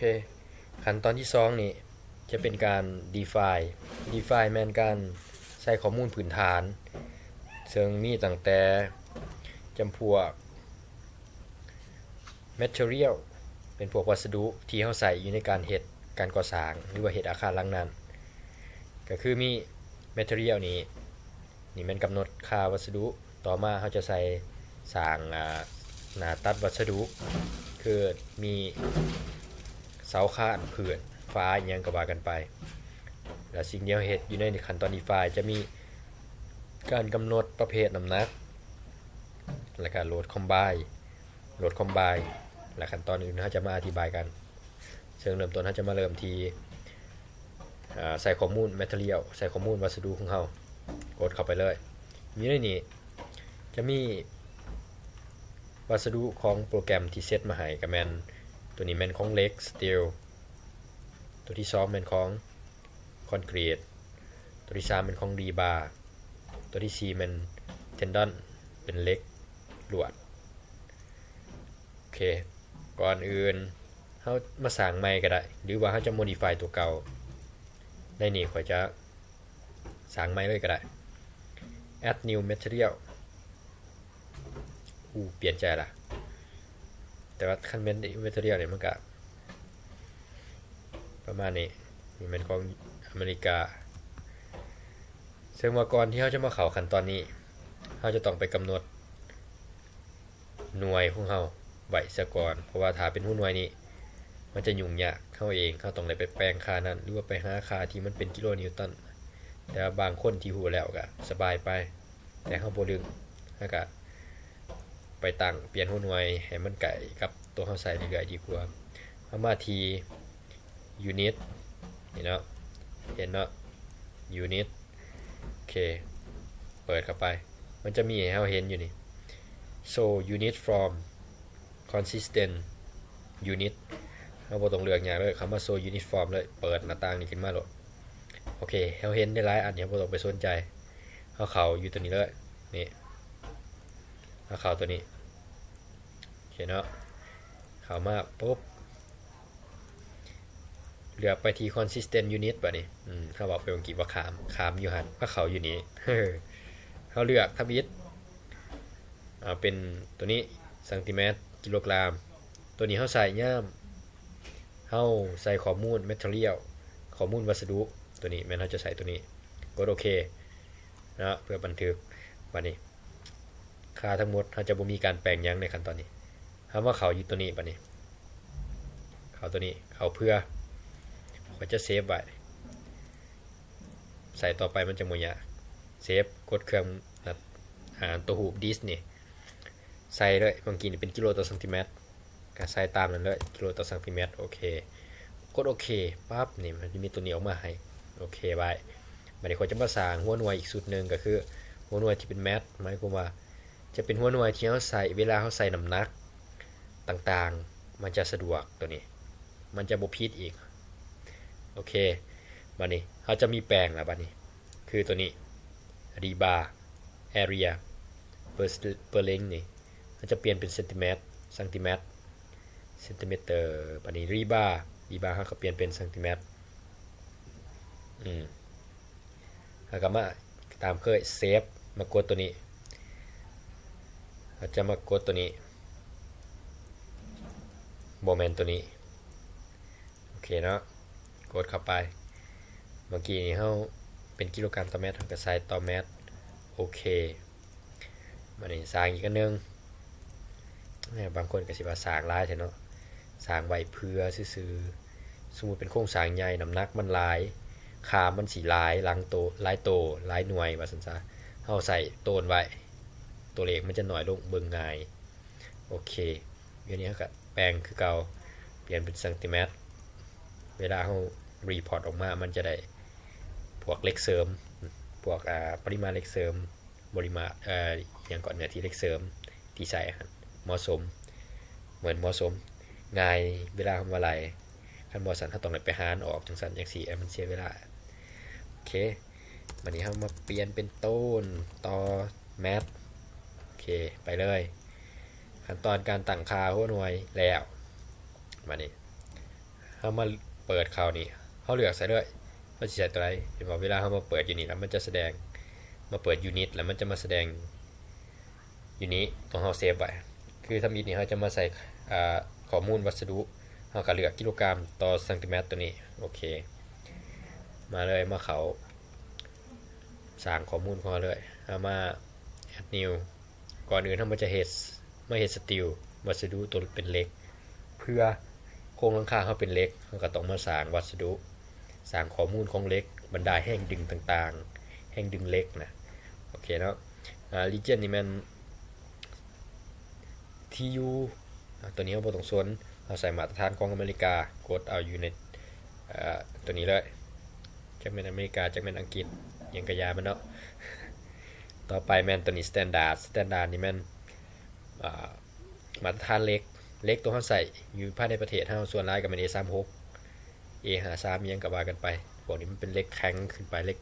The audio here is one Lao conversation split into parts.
ເຄ ຂັ້ນຕອນທີສອງນີ້ຈະເປັນການ define. Define ແມ່ນການໃສ່ຂໍ້ມູນພື້ນຖານ ເຊິ່ງມີຕັ້ງແຕ່ຈຳພວກ material ເປັນພວກວັດສະດຸທີ່ເຮົາໃຊ້ຢູ່ໃນການເຮັດການກໍ່ສ້າງ ຫຼືວ່າເຮັດອາຄານຫຼັງນັ້ນ ກໍຄືມີ material ນີ້ ນີ້ແມ່ນກຳນົດຄ່າວັດສະດຸ. ຕໍ່ມາເຮົາຈະໃສ່ສ້າງ ອາ ໜ້າຕັດວັດສະດຸ ຄືມີເສົາຄານ ພື້ນ ຝາ ອີ່ຫຍັງກໍວ່າກັນໄປ. ແລ້ວສິ່ງທີ່ເຮົາເຮັດຢູ່ໃນຂັ້ນຕອນ define ຈະມີການກຳນົດປະເພດນ້ຳໜັກ ແລ້ວກໍ load combine load combine ແລະ ຂັ້ນຕອນອື່ນເຮົາຈະມາອະທິບາຍກັນ. ເຊິ່ງເລີ່ມຕົ້ນເຮົາຈະມາເລີ່ມທີ່ ອາ ໃສ່ຂໍ້ມູນ material ໃສ່ຂໍ້ມູນວັດສະດຸຂອງເຮົາ ກົດເຂົ້າໄປເລີຍ. ຢູ່ໃນນີ້ຈະມີວັດສະດຸຂອງໂປຣແກຣມທີ່ເຊັດມາໃຫ້ ກໍແມ່ນ ຕົວນີ້ແມ່ນຂອງເຫຼັກ steel, ຕົວທີສອງແມ່ນຂອງຄອນກຣີດ, ຕົວທີສາມແມ່ນຂອງ rebar, ຕົວທີສີ່ແມ່ນ tendon ເປັນເຫຼັກລວດ. ໂອເຄ ກ່ອນອື່ນເຮົາມາສ້າງໃໝ່ກໍໄດ້ ຫຼືວ່າເຮົາຈະ modify ຕົວເກົ່າ. ໃນນີ້ຂ້ອຍຈະສ້າງໃໝ່ເລີຍກໍໄດ້ add new material. ອູ້ ປ່ຽນໃຈລະ. ແຕ່ວ່າຄັນແມ່ນ new material ນີ້ມັນກະປະມານນີ້ ນີ້ແມ່ນຂອງອາເມລິກາ. ເຊິ່ງວ່າກ່ອນທີ່ເຮົາຈະມາເຂົ້າຂັ້ນຕອນນີ້ ເຮົາຈະຕ້ອງໄປກຳນົດໜ່ວຍຂອງເຮົາໄວ້ຊະກ່ອນ ເພາະວ່າຖ້າເປັນຫົວໜ່ວຍນີ້ ມັນຈະຫຍຸ້ງຍາກເຮົາເອງ ເຮົາຕ້ອງໄດ້ໄປແປງຄ່ານັ້ນ ຫຼືວ່າໄປຫາຄ່າທີ່ມັນເປັນກິໂລນິວຕັນ. ແຕ່ວ່າບາງຄົນທີ່ຮູ້ແລ້ວກໍສະບາຍໄປ ແຕ່ເຮົາບໍ່ລຶ້ງ ເຮົາກໍໄປຕັ້ງປ່ຽນຫົວໜ່ວຍໃຫ້ມັນໃກ້ກັບຕົວເຮົາໃຊ້ເລື້ອຍໆດີກວ່າ. ເຮົາມາທີ່ unit ນີ້ເນາະ ເຫັນເນາະ unit. ໂອເຄ ເປີດເຂົ້າໄປ ມັນຈະມີໃຫ້ເຮົາເຫັນຢູ່ນີ້ show unit form consistent unit. ເຮົາບໍ່ຕ້ອງເລືອກຫຍັງເລີຍ ເຂົ້າມາ show unit form ເລີຍ ເປີດໜ້າຕ່າງນີ້ຂຶ້ນມາໂລດ. ໂອເຄ ເຮົາເຫັນໄດ້ຫຼາຍອັນ ເຮົາບໍ່ຕ້ອງໄປສົນໃຈ. ເຮົາເຂົ້າຢູ່ຕົວນີ້ເລີຍ ນີ້ ເຮົາເຂົ້າຕົວນີ້ ໂອເຄເນາະ ເຂົ້າມາປຸບ ເລືອກໄປທີ່ consistent unit ບາດນີ້ ອືມ ເຮົາເວົ້າໄປເມື່ອກີ້ວ່າຂ້າມ ຂ້າມຢູ່ຫັ້ນ ມາເຂົ້າຢູ່ນີ້ ເຮົາເລືອກທຳອິດ ເອົາເປັນຕົວນີ້ ຊັງຕີແມັດ ກິໂລກຣາມ. ຕົວນີ້ເຮົາໃສ່ຍາມເຮົາໃສ່ຂໍ້ມູນ material ຂໍ້ມູນວັດສະດຸ ຕົວນີ້ແມ່ນເຮົາຈະໃສ່ຕົວນີ້ ກົດໂອເຄເນາະ ເພື່ອບັນທຶກ. ບາດນີ້ ຄ່າທັງໝົດ ເຮົາຈະບໍ່ມີການແປງຫຍັງໃນຂັ້ນຕອນນີ້. ເຮົາມາເຂົ້າຢູ່ຕົວນີ້ບາດນີ້ ເຂົ້າຕົວນີ້ ເຂົ້າເພື່ອ ຂ້ອຍຈະເຊບໄວ້ ໃສ່ຕໍ່ໄປມັນຈະບໍ່ຍາກ. ເຊບ ກົດເຄື່ອງ ອາ ຕົວຮູບດິສນີ້ ໃສ່ເລີຍ. ເມື່ອກີ້ນີ້ເປັນກິໂລຕໍ່ຊັງຕີແມັດ ກໍໃສ່ຕາມນັ້ນເລີຍ ກິໂລຕໍ່ຊັງຕີແມັດ. ໂອເຄ ກົດໂອເຄ ປັບ ນີ້ມັນຈະມີຕົວນີ້ອອກມາໃຫ້. ໂອເຄໄວ້ ບາດນີ້ຂ້ອຍຈະມາສ້າງຫົວໜ່ວຍອີກຊຸດໜຶ່ງ ກໍຄືຫົວໜ່ວຍທີ່ເປັນແມັດ ໝາຍຄວາມວ່າຈະເປັນຫົວໜ່ວຍທີ່ເຮົາໃຊ້ເວລາເຮົາໃສ່ນ້ຳໜັກຕ່າງໆ ມັນຈະສະດວກ ຕົວນີ້ມັນຈະບໍ່ຜິດອີກ. ໂອເຄ ບາດນີ້ເຮົາຈະມີແປງລະ ບາດນີ້ຄືຕົວນີ້ rebar area per per length ນີ້ ເຮົາຈະປ່ຽນເປັນເຊັນຕີແມັດ ຊັງຕີແມັດ ເຊັນຕີແມັດເຕີ. ບາດນີ້ rebar rebar ເຮົາກໍປ່ຽນເປັນຊັງຕີແມັດ ອືມ ເຮົາກໍມາຕາມເຄີຍ ເຊບ ມາກົດຕົວນີ້ ເຮົາຈະມາກົດຕົວນີ້ ບໍ່ແມ່ນຕົວນີ້. ໂອເຄເນາະ ກົດເຂົ້າໄປ. ເມື່ອກີ້ນີ້ເຮົາເປັນກິໂລກຣາມຕໍ່ແມັດ ເຮົາກໍໃສ່ຕໍ່ແມັດ. ໂອເຄ ບາດນີ້ສ້າງອີກອັນໜຶ່ງ. ແໝ ບາງຄົນກໍຊິວ່າສ້າງຫຼາຍແທ້ເນາະ ສ້າງໄວ້ເພື່ອຊື່ໆ. ສົມມຸດເປັນໂຄງສ້າງໃຫຍ່ ນ້ຳໜັກມັນຫຼາຍ ຄ່າມັນຊິຫຼາຍ ຫຼັງໂຕ ຫຼາຍໂຕ ຫຼາຍໜ່ວຍວ່າຊັ້ນຊະ ເຮົາໃສ່ໂຕນໄວ້ ຕົວເລກມັນຈະໜ້ອຍລົງ ເບິ່ງງ່າຍ. ໂອເຄ ດຽວນີ້ເຮົາກໍແປງຄືເກົ່າ ປ່ຽນເປັນຊັງຕີແມັດ. ເວລາເຮົາ report ອອກມາ ມັນຈະໄດ້ພວກເຫຼັກເສີມ ພວກ ອາ ປະລິມານເຫຼັກເສີມ ບໍລິມານ ເອີ ອີ່ຫຍັງເກາະ ເນື້ອທີ່ເຫຼັກເສີມທີ່ໃຊ້ຫັ້ນ ເໝາະສົມ ເໝືອນເໝາະສົມ ງ່າຍເວລາເຮົາມາໄລ່. ຄັນບໍ່ຊັ້ນເຮົາຕ້ອງໄດ້ໄປຫານອອກຈັ່ງຊັ້ນຈັ່ງຊີ້ ມັນເສຍເວລາ. ໂອເຄ ບາດນີ້ເຮົາມາປ່ຽນເປັນໂຕນຕໍ່ແມັດ. ໂອເຄ ໄປເລີຍ ຂັ້ນຕອນການຕັ້ງຄ່າຫົວໜ່ວຍແລ້ວ. ບາດນີ້ ເຮົາມາເປີດເຂົ້ານີ້ ເຮົາເລືອກໃສ່ເລີຍ ເຮົາຊິໃສ່ຕົວໃດ. ເຫັນບໍ່ ເວລາເຮົາມາເປີດຢູ່ນີ້ລະ ມັນຈະສະແດງ ມາເປີດຢູນິດລະ ມັນຈະມາສະແດງຢູ່ນີ້ ຕົວເຮົາເຊບໄວ້. ຄືທຳອິດນີ້ເຮົາຈະມາໃສ່ ອ່າ ຂໍ້ມູນວັດສະດຸ ເຮົາກະເລືອກກິໂລກຣາມຕໍ່ຊັງຕີແມັດຕົວນີ້. ໂອເຄ ມາເລີຍ ມາເຂົ້າສ້າງຂໍ້ມູນຂອງເຮົາເລີຍ. ເຮົາມາ add new ກ່ອນອື່ນເຮົາມາຈະເຮັດ ມາເຮັດສະຕິວວັດສະດຸຕົວເປັນເຫຼັກ. ເພື່ອໂຄງຫຼັງຄາເຮົາເປັນເຫຼັກ ເຮົາກະຕ້ອງມາສ້າງວັດສະດຸ ສ້າງຂໍ້ມູນຂອງເຫຼັກ ບັນດາແຮງດຶງຕ່າງໆ ແຮງດຶງເຫຼັກນະ. ໂອເຄເນາະ ອ່າ region ນີ້ແມ່ນ ທີ່ຢູ່ ອາ ຕົວນີ້ເຮົາບໍ່ຕ້ອງສົນ ເຮົາໃສ່ມາດຕະຖານຂອງອາເມລິກາ ກົດເອົາຢູ່ໃນ ເອີ ຕົວນີ້ເລີຍ ຈັກແມ່ນອາເມລິກາ ຈັກແມ່ນອັງກິດ ຫຍັງກະຢ່າມັນເນາະ. ຕໍ່ໄປແມ່ນຕົວນີ້ standard standard ນີ້ແມ່ນ ອາ ມາດຕະຖານເຫຼັກ ເຫຼັກຕົວເຮົາໃຊ້ຢູ່ພາຍໃນປະເທດເຮົາ ສ່ວນຫຼາຍກະແມ່ນ ເອສາມຫົກ ເອຫ້າສາມ ອີ່ຫຍັງກະວ່າກັນໄປ. ພວກນີ້ມັນເປັນເຫຼັກແຂງຂຶ້ນໄປ ເຫຼັກ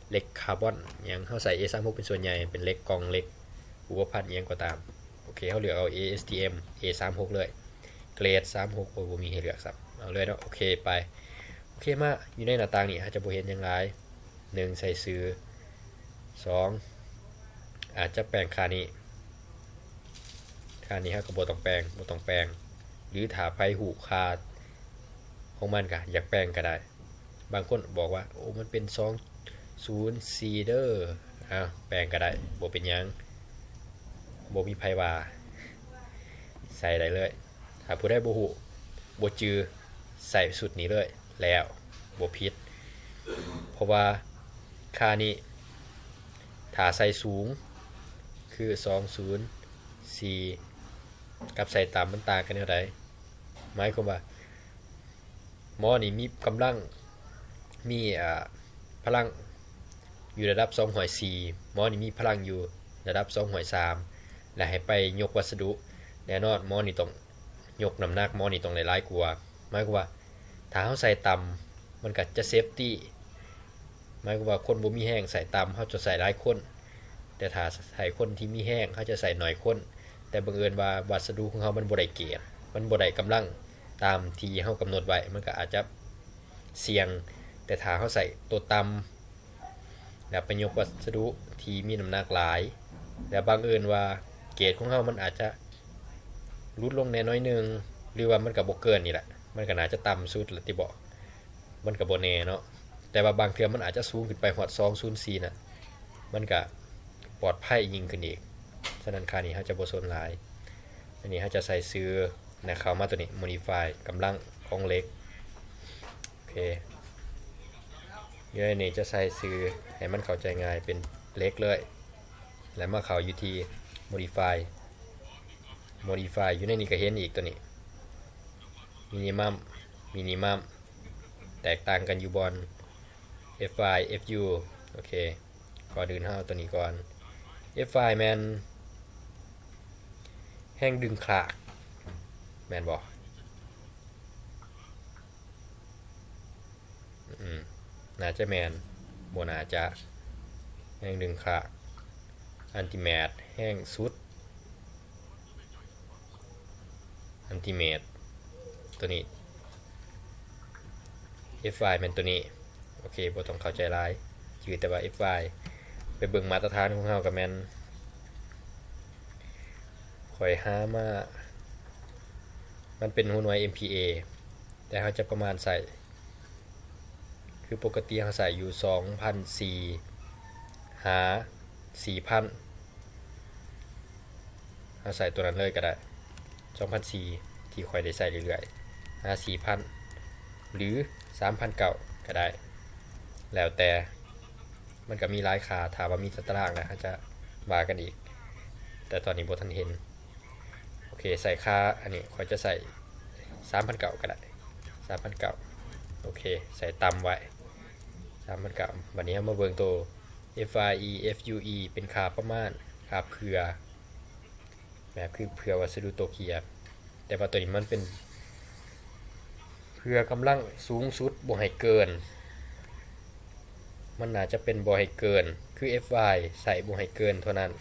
ເຫຼັກຄາບອນຫຍັງ ເຮົາໃຊ້ ເອສາມຫົກ ເປັນສ່ວນໃຫຍ່ ເປັນເຫຼັກກ່ອງ ເຫຼັກຮູບປະພັນອີ່ຫຍັງກໍຕາມ. ໂອເຄ ເຮົາເລືອກເອົາ ເອເອສທີເອັມ ເອສາມຫົກ ເລີຍ ເກຣດ ສາມຫົກ ໂອ້ຍ ບໍ່ມີໃຫ້ເລືອກຊ້ຳ ເອົາເລີຍເນາະ. ໂອເຄ ໄປ ໂອເຄ ມາຢູ່ໃນໜ້າຕ່າງນີ້ ເຮົາຈະບໍ່ເຫັນຫຍັງຫຼາຍ. ໜຶ່ງ ໃສ່ຊື່ ສອງ ອາດຈະແປງຄ່ານີ້ ຄ່ານີ້ເຮົາກະບໍ່ຕ້ອງແປງ ບໍ່ຕ້ອງແປງ ຫຼືຖ້າໃຜຮູ້ຄ່າຂອງມັນກະຢາກແປງກະໄດ້. ບາງຄົນບອກວ່າ ໂອ້ ມັນເປັນ ສອງສູນສີ່ ເດີ ອາ ແປງກະໄດ້ ບໍ່ເປັນຫຍັງ ບໍ່ມີໃຜວ່າ ໃສ່ໄດ້ເລີຍ. ຖ້າຜູ້ໃດບໍ່ຮູ້ ບໍ່ຈື່ ໃສ່ຊຸດນີ້ເລີຍ ແລ້ວບໍ່ຜິດ ເພາະວ່າຄ່ານີ້ ຖ້າໃສ່ສູງ ຄື ສອງສູນສີ່ ກັບໃສ່ຕ່ຳ ມັນຕ່າງກັນແນວໃດ? ໝາຍຄວາມວ່າ ໝໍນີ້ມີກຳລັງ ມີ ອາ ພະລັງຢູ່ລະດັບສອງຮ້ອຍສີ່ ໝໍນີ້ມີພະລັງຢູ່ລະດັບສອງຮ້ອຍສາມ ແລະ ໃຫ້ໄປຍົກວັດສະດຸ ແນ່ນອນໝໍນີ້ຕ້ອງຍົກນ້ຳໜັກ ໝໍນີ້ຕ້ອງໄດ້ຫຼາຍກວ່າ. ໝາຍຄວາມວ່າ ຖ້າເຮົາໃສ່ຕ່ຳ ມັນກະຈະ safety ໝາຍຄວາມວ່າຄົນບໍ່ມີແຮງໃສ່ຕ່ຳ ເຮົາຈະໃສ່ຫຼາຍຄົນ ແຕ່ຖ້າໃສ່ຄົນທີ່ມີແຮງ ເຮົາຈະໃສ່ໜ້ອຍຄົນ. ແຕ່ບັງເອີນວ່າວັດສະດຸຂອງເຮົາມັນບໍ່ໄດ້ເກດ ມັນບໍ່ໄດ້ກຳລັງຕາມທີ່ເຮົາກຳນົດໄວ້ ມັນກະອາດຈະສ່ຽງ. ແຕ່ຖ້າເຮົາໃສ່ໂຕຕ່ຳ ແລ້ວໄປຍົກວັດສະດຸທີ່ມີນ້ຳໜັກຫຼາຍ ແລ້ວບັງເອີນວ່າເກດຂອງເຮົາມັນອາດຈະຫຼຸດລົງແດ່ໜ້ອຍໜຶ່ງ ຫຼືວ່າມັນກະບໍ່ເກີນນີ້ແຫຼະ ມັນກະໜ້າຈະຕ່ຳສຸດລະຕິເບາະ ມັນກະບໍ່ແນ່ເນາະ. ແຕ່ວ່າບາງເທື່ອມັນອາດຈະສູງຂຶ້ນໄປຮອດສອງສູນສີ່ນະ ມັນກະປອດໄພຍິ່ງຂຶ້ນອີກ. ສະນັ້ນຄ່ານີ້ເຮົາຈະບໍ່ສົນຫຼາຍ. ອັນນີ້ເຮົາຈະໃສ່ຊື່ນະ ເຂົ້າມາໂຕນີ້ modify ກຳລັງຂອງເຫຼັກ. ໂອເຄ ຢູ່ໃນນີ້ຈະໃສ່ຊື່ໃຫ້ມັນເຂົ້າໃຈງ່າຍ ເປັນເຫຼັກເລີຍ ແລ້ວມາເຂົ້າຢູ່ທີ່ modify modify ຢູ່ໃນນີ້ກະເຫັນອີກໂຕນີ້ minimum minimum ແຕກຕ່າງກັນຢູ່ບ່ອນ FI FU. ໂອເຄ ກ່ອນອື່ນເຮົາເອົາໂຕນີ້ກ່ອນ FI ແມ່ນແຮງດຶງຄາກ ແມ່ນບໍ່? ອືມ ໜ້າຈະແມ່ນ ບໍ່ໜ້າຈະ ແຮງດຶງຄາກ ultimate ແຮງສຸດ ultimate ໂຕນີ້ FI ແມ່ນໂຕນີ້. ໂອເຄ ບໍ່ຕ້ອງເຂົ້າໃຈຫຼາຍ ຈື່ແຕ່ວ່າ FI. ໄປເບິ່ງມາດຕະຖານຂອງເຮົາກະແມ່ນ ຂ້ອຍຫາມາ ມັນເປັນຫົວໜ່ວຍ MPa ແຕ່ເຮົາຈະປະມານໃສ່ ຄືປົກກະຕິເຮົາໃສ່ຢູ່ສອງພັນສີ່ຫາສີ່ພັນ ເຮົາໃສ່ຕົວນັ້ນເລີຍກະໄດ້ ສອງພັນສີ່ ທີ່ຂ້ອຍໄດ້ໃຊ້ເລື້ອຍໆ ຫາສີ່ພັນ ຫຼື ສາມພັນເກົ້າກະໄດ້ ແລ້ວແຕ່ ມັນກະມີຫຼາຍຄ່າ ຖ້າວ່າມີຕາຕະລາງນະ ເຮົາຈະວ່າກັນອີກ ແຕ່ຕອນນີ້ບໍ່ທັນເຫັນ. ໂອເຄ ໃສ່ຄ່າ ອັນນີ້ຂ້ອຍຈະໃສ່ສາມພັນເກົ້າກະໄດ້ ສາມພັນເກົ້າ. ໂອເຄ ໃສ່ຕ່ຳໄວ້ ສາມພັນເກົ້າ. ບາດນີ້ເຮົາມາເບິ່ງໂຕ FI FUE ເປັນຄ່າປະມານ ຄ່າເຜື່ອ ແບບຄືເຜື່ອວັດສະດຸຕົກເຫຍ ແຕ່ວ່າໂຕນີ້ມັນເປັນ ເພື່ອກຳລັງສູງສຸດບໍ່ໃຫ້ເກີນ ມັນໜ້າຈະເປັນບໍ່ໃຫ້ເກີນ ຄື FI ໃສ່ບໍ່ໃຫ້ເກີນເທົ່ານັ້ນ.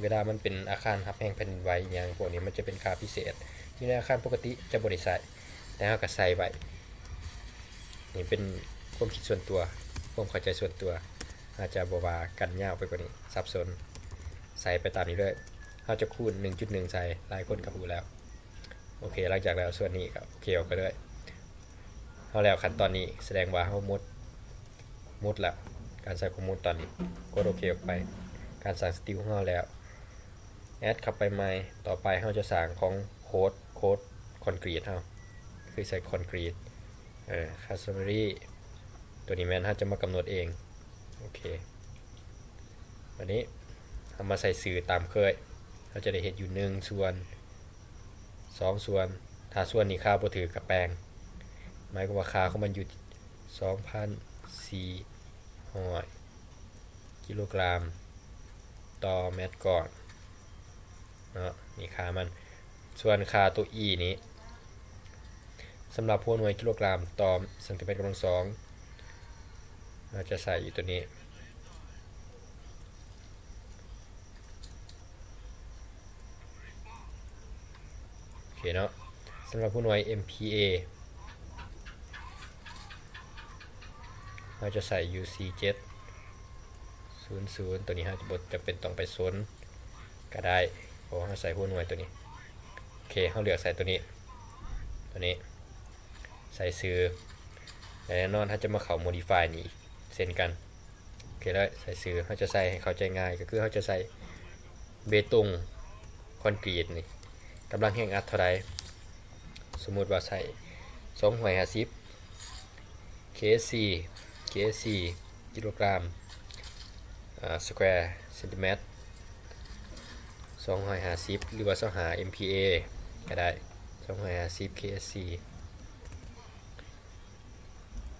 ເວລາມັນເປັນອາຄານຮັບແຮງແຜ່ນດິນໄຫວອີ່ຫຍັງພວກນີ້ ມັນຈະເປັນຄ່າພິເສດ ຢູ່ໃນອາຄານປົກກະຕິຈະບໍ່ໄດ້ໃສ່ ແຕ່ເຮົາກະໃສ່ໄວ້ ນີ້ເປັນຄວາມຄິດສ່ວນຕົວ, ຄວາມເຂົ້າໃຈສ່ວນຕົວ, ອາດຈະບໍ່ວ່າກັນຍາວໄປກວ່ານີ້, ສັບສົນ, ໃສ່ໄປຕາມນີ້ເລີຍ. ເຮົາຈະຄູນໜຶ່ງຈຸດໜຶ່ງໃສ່, ຫຼາຍຄົນກໍຮູ້ແລ້ວ. ໂອເຄ, ຫຼັງຈາກແລ້ວສ່ວນນີ້ກໍໂອເຄອອກໄປເລີຍ. ເຮົາແລ້ວຂັ້ນຕອນນີ້, ສະແດງວ່າເຮົາໝົດ, ໝົດແລ້ວ, ການໃສ່ຂໍ້ມູນຕອນນີ້. ກົດໂອເຄອອກໄປ. ການສ້າງສະຕິວຂອງເຮົາແລ້ວ. ແອັດເຂົ້າໄປໃໝ່. ຕໍ່ໄປເຮົາຈະສ້າງຂອງໂຄດ, ໂຄດຄອນກຣີດເຮົາ, ຄືໃສ່ຄອນກຣີດ, ເອີ, customary ຕົວນີ້ແມ່ນເຮົາຈະມາກຳນົດເອງ. ໂອເຄ, ບາດນີ້ເຮົາມາໃສ່ຊື່ຕາມເຄີຍ. ເຮົາຈະໄດ້ເຮັດຢູ່ໜຶ່ງສ່ວນ, ສອງສ່ວນ. ຖ້າສ່ວນນີ້ຄ່າບໍ່ຖືກກໍແປງ, ໝາຍຄວາມວ່າຄ່າຂອງມັນຢູ່ສອງພັນສີ່ຮ້ອຍ ກິໂລກຣາມຕໍ່ແມັດກ້ອນເນາະ, ນີ້ຄ່າມັນ. ສ່ວນຄ່າຕົວ E ນີ້ ສຳລັບຫົວໜ່ວຍກິໂລກຣາມຕໍ່ຊັງຕີແມັດກຳລັງສອງ ເຮົາຈະໃສ່ຢູ່ຕົວນີ້. ໂອເຄເນາະ, ສຳລັບຫົວໜ່ວຍ MPa ເຮົາຈະໃສ່ຢູ່ສີ່ເຈັດສູນສູນ, ຕົວນີ້ເຮົາຈະບໍ່ຈຳເປັນຕ້ອງໄປສົນກໍໄດ້ ເພາະວ່າເຮົາໃສ່ຫົວໜ່ວຍຕົວນີ້. ໂອເຄ, ເຮົາເລືອກໃສ່ຕົວນີ້, ຕົວນີ້ ໃສ່ຊື່, ແລະ ແນ່ນອນເຮົາຈະມາເຂົ້າ modify ນີ້ເຊັ່ນກັນ. ໂອເຄເລີຍ, ໃສ່ຊື່ ເຮົາຈະໃສ່ໃຫ້ເຂົ້າໃຈງ່າຍ ກໍຄືເຮົາຈະໃສ່ເບຕົງຄອນກຣີດນີ້ ກຳລັງແຮງອັດເທົ່າໃດ. ສົມມຸດວ່າໃສ່ສອງຮ້ອຍຫ້າສິບ KSC, KSC ກິໂລກຣາມ, ອາ, square centimeter ສອງຮ້ອຍຫ້າສິບ ຫຼືວ່າຊາວຫ້າ MPa ກໍໄດ້, ສອງຮ້ອຍຫ້າສິບ KSC.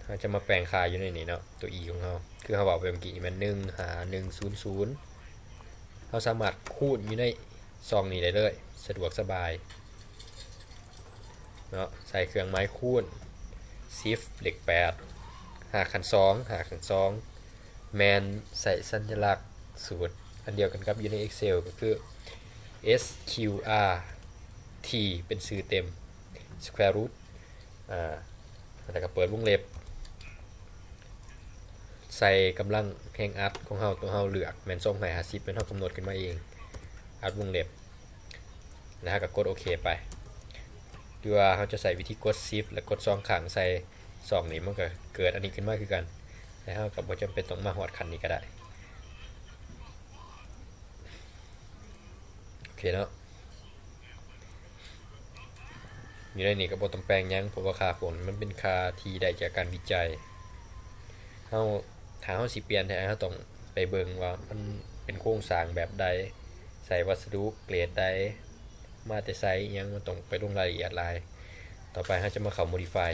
ເຮົາຈະມາແປງຄ່າຢູ່ໃນນີ້ເນາະ, ຕົວ E ຂອງເຮົາ ຄືເຮົາເວົ້າໄປເມື່ອກີ້ນີ້ແມ່ນໜຶ່ງຫ້າໜຶ່ງສູນສູນ. ເຮົາສາມາດຄູນຢູ່ໃນຊ່ອງນີ້ໄດ້ເລີຍ, ສະດວກສະບາຍເນາະ. ໃສ່ເຄື່ອງໝາຍຄູນ Shift ເລກແປດ, ຮາກຂັ້ນສອງ, ຮາກຂັ້ນສອງ ແມ່ນໃຊ້ສັນຍະລັກສູດອັນດຽວກັນກັບຢູ່ໃນ Excel ກໍຄື SQRT ເປັນຊື່ເຕັມ square root ອາ ແລ້ວກໍເປີດວົງເລັບ ໃສ່ກຳລັງແຮງອັດຂອງເຮົາ, ຕົວເຮົາເລືອກແມ່ນສອງຮ້ອຍຫ້າສິບ ແມ່ນເຮົາກຳນົດຂຶ້ນມາເອງ, ອັດວົງເລັບ ແລ້ວເຮົາກໍກົດໂອເຄໄປ. ຫຼືວ່າເຮົາຈະໃຊ້ວິທີກົດ Shift ແລ້ວກົດສອງຄັ້ງໃສ່ຊ່ອງນີ້, ມັນກໍເກີດອັນນີ້ຂຶ້ນມາຄືກັນ, ແຕ່ເຮົາກໍບໍ່ຈຳເປັນຕ້ອງມາຮອດຂັ້ນນີ້ກໍໄດ້. ໂອເຄເນາະ, ຢູ່ໃນນີ້ກໍບໍ່ຕ້ອງແປງຫຍັງ ເພາະວ່າຄ່າພວກນີ້ມັນເປັນຄ່າທີ່ໄດ້ຈາກການວິໄຈ. ເຮົາ ຖ້າເຮົາຊິປ່ຽນແທ້ ເຮົາຕ້ອງໄປເບິ່ງວ່າມັນເປັນໂຄງສ້າງແບບໃດ, ໃຊ້ວັດສະດຸເກຣດໃດ, ມາແຕ່ໃສ ອີ່ຫຍັງ, ມັນຕ້ອງໄປລົງລາຍລະອຽດຫຼາຍ. ຕໍ່ໄປເຮົາຈະມາເຂົ້າ Modify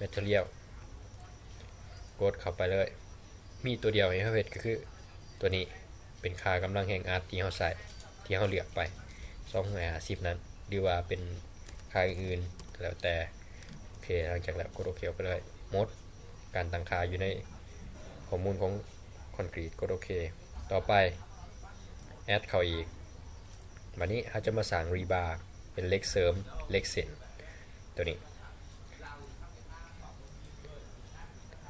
Material, ກົດເຂົ້າໄປເລີຍ. ມີຕົວດຽວໃຫ້ເຮົາເຮັດກໍຄືຕົວນີ້ ເປັນຄ່າກຳລັງແຮງອັດທີ່ເຮົາໃຊ້ ທີ່ເຮົາເລືອກໄປ ສອງຮ້ອຍຫ້າສິບນັ້ນ ຫຼືວ່າເປັນຄ່າອື່ນໆກໍແລ້ວແຕ່. ໂອເຄ, ຫຼັງຈາກແລ້ວກົດໂອເຄໄປເລີຍ. ໝົດການຕັ້ງຄ່າຢູ່ໃນຂໍ້ມູນຂອງຄອນກຣີດ, ກົດໂອເຄ. ຕໍ່ໄປ add ເຂົ້າອີກ. ບາດນີ້ເຮົາຈະມາສ້າງ rebar ເປັນເຫຼັກເສີມ, ເຫຼັກເສັ້ນ. ຕົວນີ້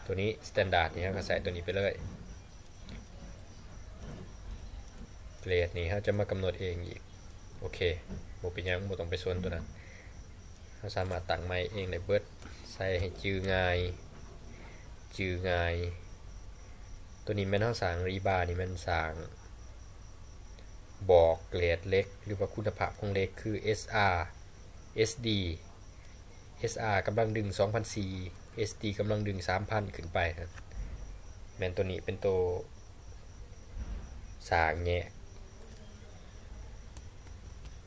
ຕົວນີ້ standard ນີ້ ເຮົາກໍໃສ່ຕົວນີ້ໄປເລີຍ. ເກຣດນີ້ເຮົາຈະມາກຳນົດເອງອີກ. ໂອເຄ, ບໍ່ເປັນຫຍັງ, ບໍ່ຕ້ອງໄປສົນຕົວນັ້ນ. ເຮົາສາມາດຕັ້ງໃໝ່ເອງໄດ້ເບິດ, ໃສ່ໃຫ້ຈື່ງ່າຍ, ຈື່ງ່າຍ. ຕົວນີ້ແມ່ນເຮົາສ້າງ rebar ນີ້ແມ່ນສ້າງ ບອກເກຣດເຫຼັກ ຫຼືວ່າຄຸນນະພາບຂອງເຫຼັກ ຄື SR, SD, SR ກຳລັງດຶງສອງພັນສີ່ SD ກຳລັງດຶງສາມພັນຂຶ້ນໄປ. ແມ່ນໂຕນີ້ເປັນໂຕສ້າງແຍກ.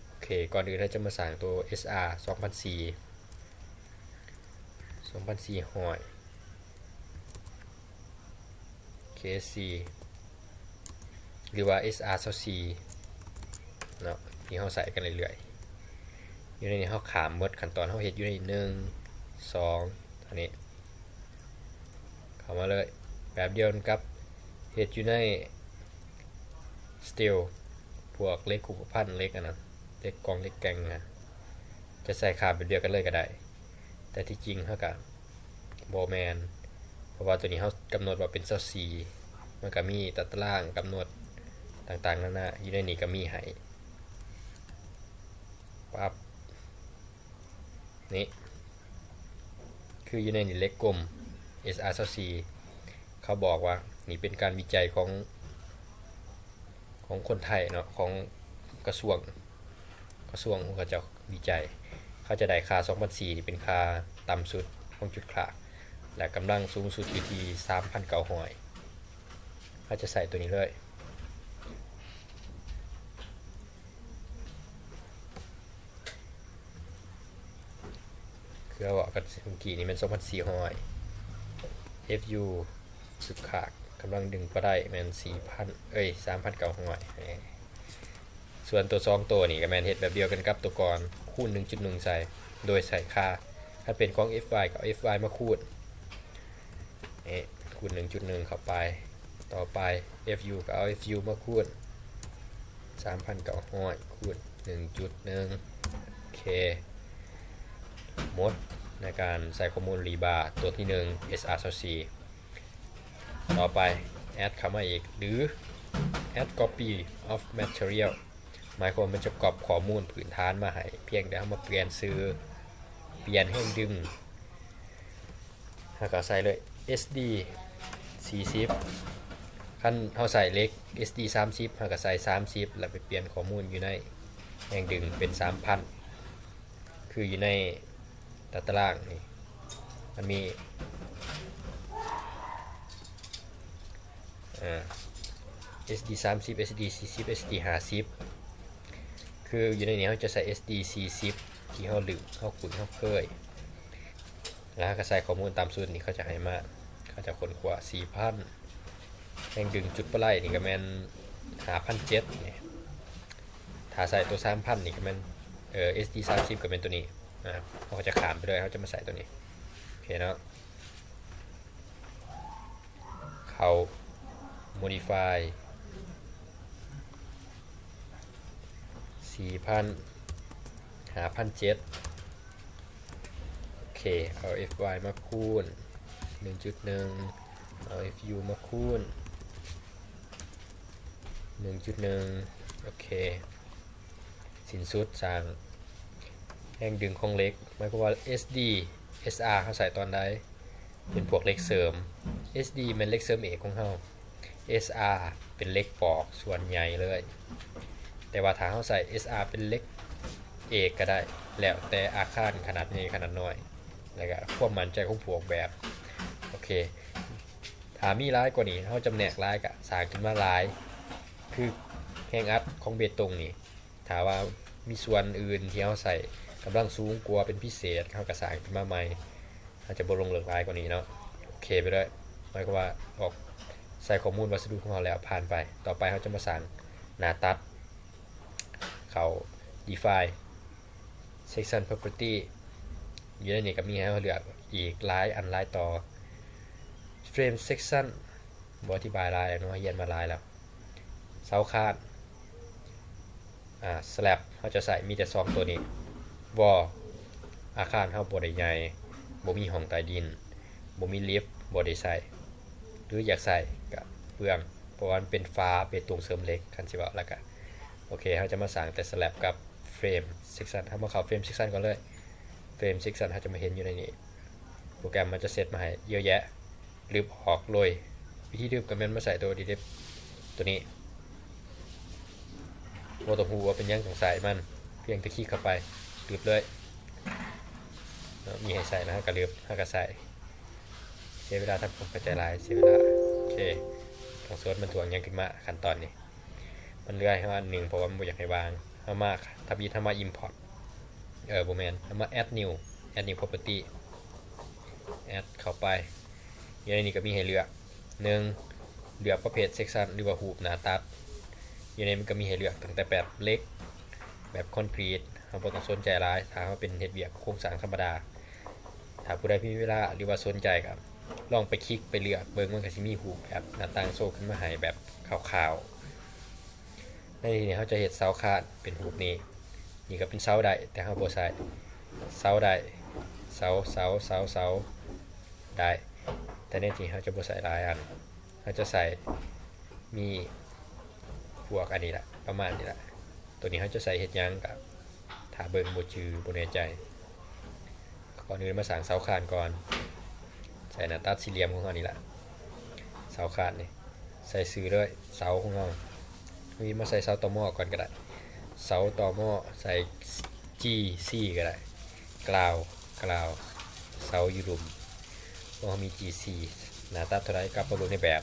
ໂອເຄ, ກ່ອນອື່ນເຮົາຈະມາສ້າງໂຕ SR ສອງພັນສີ່ ສອງພັນສີ່ຮ້ອຍ KSC ຫຼືວ່າ SR ຊາວສີ່ເນາະ ທີ່ເຮົາໃຊ້ກັນເລື້ອຍໆ. ຢູ່ໃນນີ້ເຮົາຂ້າມໝົດຂັ້ນຕອນ, ເຮົາເຮັດຢູ່ໃນໜຶ່ງ ສອງ ອັນນີ້ ເຂົ້າມາເລີຍ. ແບບດຽວກັນກັບເຮັດຢູ່ໃນ steel ພວກເຫຼັກຄຸບພັນ, ເຫຼັກອັນນັ້ນ, ເຫຼັກກ່ອງເຫຼັກແກ່ງນະ, ຈະໃສ່ຄ່າແບບດຽວກັນເລີຍກໍໄດ້. ແຕ່ທີ່ຈິງເຮົາກະ ບໍ່ແມ່ນ ເພາະວ່າໂຕນີ້ເຮົາກຳນົດວ່າເປັນຊາວສີ່ ມັນກະມີຕາຕະລາງກຳນົດຕ່າງໆນານາ ຢູ່ໃນນີ້ກະມີໃຫ້ ປັບ ນີ້ ຄືຢູ່ໃນນີ້ເຫຼັກກົມ ເອສອາ ຊາວສີ່ ເຂົາບອກວ່ານີ້ເປັນການວິໄຈຂອງ ຂອງຄົນໄທເນາະ ຂອງກະຊວງ ກະຊວງເຂົາເຈົ້າວິໄຈ ເຂົາຈະໄດ້ຄ່າສອງພັນສີ່ ນີ້ເປັນຄ່າຕ່ຳສຸດຂອງຈຸດຄາກ ແລະ ກຳລັງສູງສຸດຢູ່ທີ່ສາມພັນເກົ້າຮ້ອຍ ເຮົາຈະໃສ່ໂຕນີ້ເລີຍ ຄືເຮົາເວົ້າກັນເມື່ອກີ້ນີ້ແມ່ນສອງພັນສີ່ຮ້ອຍ ເອັຟຢູ ສຸດຂາດ ກຳລັງດຶງປາໄດ້ແມ່ນສີ່ພັນ ເອີຍ ສາມພັນເກົ້າຮ້ອຍ ສ່ວນໂຕສອງໂຕນີ້ກະແມ່ນເຮັດແບບດຽວກັນກັບໂຕກ່ອນ ຄູນໜຶ່ງຈຸດໜຶ່ງໃສ່ ໂດຍໃສ່ຄ່າ ຄັນເປັນຂອງເອັຟວາຍກະເອົາເອັຟວາຍມາຄູນ ນີ້ ຄູນໜຶ່ງຈຸດໜຶ່ງເຂົ້າໄປ ຕໍ່ໄປ ເອັຟຢູ ກະເອົາເອັຟຢູມາຄູນສາມພັນເກົ້າຮ້ອຍ ຄູນໜຶ່ງຈຸດໜຶ່ງ ໂອເຄ ໝົດໃນການໃສ່ຂໍ້ມູນຣີບາ ຕົວທີໜຶ່ງ ເອສອາ ຊາວສີ່ ຕໍ່ໄປ ແອັດເຂົ້າມາອີກ ຫຼື add copy of material ໝາຍຄວາມວ່າມັນຈະກັອບຂໍ້ມູນພື້ນຖານມາໃຫ້ ພຽງແຕ່ເຮົາມາປ່ຽນຊື່ ປ່ຽນແຮງດຶງ ເຮົາກະໃສ່ເລີຍ ເອສດີ ສີ່ສິບ ຄັນເຮົາໃສ່ເຫຼັກ ເອສດີ ສາມສິບ ເຮົາກະໃສ່ ສາມສິບ ແລ້ວໄປປ່ຽນຂໍ້ມູນຢູ່ໃນແຮງດຶງເປັນ ສາມພັນ ຄືຢູ່ໃນຕາຕະລາງນີ້ ມັນມີ ອ່າ ເອສດີ ສາມສິບ ເອສດີ ສີ່ສິບ ເອສດີ ຫ້າສິບ ຄືຢູ່ໃນນີ້ເຮົາຈະໃສ່ ເອສດີ ສີ່ສິບ ທີ່ເຮົາລຶ້ງ ເຮົາຄຸ້ນ ເຮົາເຄີຍ ແລ້ວເຮົາກະໃສ່ຂໍ້ມູນຕາມສູດນີ້ເຂົາຈະໃຫ້ມາ ເຂົາຈະຄົ້ນຄວ້າ ສີ່ພັນ ແຮງດຶງຈຸດປາໄລນີ້ກະແມ່ນ ຫ້າພັນເຈັດ ນີ້ ຖ້າໃສ່ໂຕ ສາມພັນ ນີ້ກະແມ່ນ ເອີ ເອສດີ ສາມສິບ ກະແມ່ນໂຕນີ້ ອ່າ ເຮົາກະຈະຂ້າມໄປເລີຍ ເຮົາຈະມາໃສ່ໂຕນີ້ ໂອເຄເນາະ ເຂົ້າ ໂມດິຟາຍ ສີ່ພັນ ຫ້າພັນເຈັດ ໂອເຄ ເອົາເອັຟວາຍມາຄູນໜຶ່ງຈຸດໜຶ່ງ ເອົາເອັຟຢູມາຄູນໜຶ່ງຈຸດໜຶ່ງ ໂອເຄ ສິ້ນສຸດສ້າງແຮງດຶງຂອງເຫຼັກ ໝາຍຄວາມວ່າ ເອສດີ ເອສອາ ເຮົາໃສ່ຕອນໃດ ເປັນພວກເຫຼັກເສີມ ເອສດີ ແມ່ນເຫຼັກເສີມເອກຂອງເຮົາ ເອສອາ ເປັນເຫຼັກປອກສ່ວນໃຫຍ່ເລີຍ ແຕ່ວ່າຖ້າເຮົາໃສ່ ເອສອາ ເປັນເຫຼັກເອກກະໄດ້ ແລ້ວແຕ່ອາຄານຂະໜາດໃຫຍ່ຂະໜາດນ້ອຍ ແລ້ວກະຄວາມໝັ້ນໃຈຂອງຜູ້ອອກແບບ ໂອເຄ ຖ້າມີຫຼາຍກວ່ານີ້ ເຮົາຈຳແນກຫຼາຍກະສ້າງຂຶ້ນມາຫຼາຍ ຄືແຮງອັດຂອງເບຕົງນີ້ ຖ້າວ່າມີສ່ວນອື່ນທີ່ເຮົາໃຊ້ກຳລັງສູງກວ່າເປັນພິເສດ ເຮົາກະສ້າງຂຶ້ນມາໃໝ່ ເຮົາຈະບໍ່ລົງເລິກຫຼາຍກວ່ານີ້ເນາະ ໂອເຄໄປເລີຍ ໝາຍຄວາມວ່າອອກ ໃສ່ຂໍ້ມູນວັດສະດຸຂອງເຮົາແລ້ວ ຜ່ານໄປ ຕໍ່ໄປເຮົາຈະມາສ້າງໜ້າຕັດ ເຂົ້າ Define Section Property ຢູ່ໃນນີ້ກະມີໃຫ້ເຮົາເລືອກອີກຫຼາຍອັນຫຼາຍຕໍ່ Frame Section ບໍ່ອະທິບາຍຫຼາຍເນາະ ຮຽນມາຫຼາຍແລ້ວ ເສົາຄານ ອ່າ Slab ເຮົາຈະໃຊ້ມີແຕ່ສອງໂຕນີ້ Wall ອາຄານເຮົາບໍ່ໄດ້ໃຫຍ່ ບໍ່ມີຫ້ອງໃຕ້ດິນ ບໍ່ມີລິບ ບໍ່ໄດ້ໃຊ້ ຫຼືຢາກໃຊ້ກະເປືອງ ເພາະວ່າມັນເປັນຝາເບຕົງເສີມເຫຼັກ ຄັນຊິເວົ້າແລ້ວກະ ໂອເຄ ເຮົາຈະມາສ້າງແຕ່ Slab ກັບ Frame Section ເຮົາມາເຂົ້າ Frame Section ກ່ອນເລີຍ Frame Section ເຮົາຈະມາເຫັນຢູ່ໃນນີ້ ໂປຣແກຣມມັນຈະເຊັດມາໃຫ້ເຍອະແຍະ ລຶບອອກໂລຍ ວິທີລຶບກະແມ່ນມາໃສ່ໂຕ Delete ໂຕນີ້ ບໍ່ຕ້ອງຮູ້ວ່າເປັນຫຍັງຕ້ອງໃສ່ມັນ ພຽງແຕ່ຄລິກເຂົ້າໄປ ລຶບເລີຍເນາະ ມີໃຫ້ໃສ່ແລ້ວເຮົາກະລຶບ ເຮົາກະໃສ່ ເສຍເວລາທຳຄວາມເຂົ້າໃຈຫຼາຍ ເສຍເວລາ ໂອເຄ ຕ້ອງສົນມັນຖ່ວງຫຍັງຂຶ້ນມາ ຂັ້ນຕອນນີ້ ມັນເຫຼືອໃຫ້ເຮົາອັນໜຶ່ງ ເພາະວ່າມັນບໍ່ຢາກໃຫ້ວາງ ເຮົາມາທຳອິດເຮົາມາ Import ເອີ ບໍ່ແມ່ນ ເຮົາມາ Add New Add New Property Add ເຂົ້າໄປ ຢູ່ໃນນີ້ກະມີໃຫ້ເລືອກ ໜຶ່ງ ເລືອກປະເພດ Section ຫຼືວ່າຮູບໜ້າຕັດ ຢູ່ໃນນີ້ມັນກະມີໃຫ້ເລືອກຕັ້ງແຕ່ແບບເຫຼັກ ແບບຄອນກຣີດ ເຮົາບໍ່ຕ້ອງສົນໃຈຫຼາຍ ຖ້າເຮົາເປັນເຮັດວຽກໂຄງສ້າງທຳມະດາ ຖ້າຜູ້ໃດມີເວລາ ຫຼືວ່າສົນໃຈກະລອງໄປຄລິກໄປເລືອກເບິ່ງ ມັນກະຊິມີຮູບແບບໜ້າຕ່າງໂຊຂຶ້ນມາໃຫ້ແບບຄ່າວໆ ໃນທີ່ນີ້ເຮົາຈະເຮັດເສົາຄານເປັນຮູບນີ້ ນີ້ກະເປັນເສົາໄດ້ ແຕ່ເຮົາບໍ່ໃຊ້ ເສົາໄດ້ ເສົາ ເສົາ ເສົາ ເສົາ ໄດ້ ແຕ່ໃນທີ່ເຮົາຈະບໍ່ໃສ່ຫຼາຍອັນ ເຮົາຈະໃສ່ມີພວກອັນນີ້ລະ ປະມານນີ້ລະ. ໂຕນີ້ເຮົາຈະໃສ່ເຮັດຫຍັງກະຖ້າເບິ່ງບໍ່ຈື່ ບໍ່ແນ່ໃຈ. ກ່ອນອື່ນມາສ້າງເສົາຄານກ່ອນ ໃສ່ໜ້າຕັດສີ່ຫຼ່ຽມຂອງເຮົານີ້ລະ ເສົາຄານນີ້ ໃສ່ຊື່ເລີຍ ເສົາຂອງເຮົາ. ນີ້ມາໃສ່ເສົາຕໍມໍກ່ອນກໍໄດ້ ເສົາຕໍມໍໃສ່ຈີຊີກໍໄດ້ ກລາວ ກລາວ ເສົາຢູ່ລຸ່ມ ເພາະເຮົາມີຈີຊີ. ໜ້າຕັດເທົ່າໃດ ກັບມາເບິ່ງໃນແບບ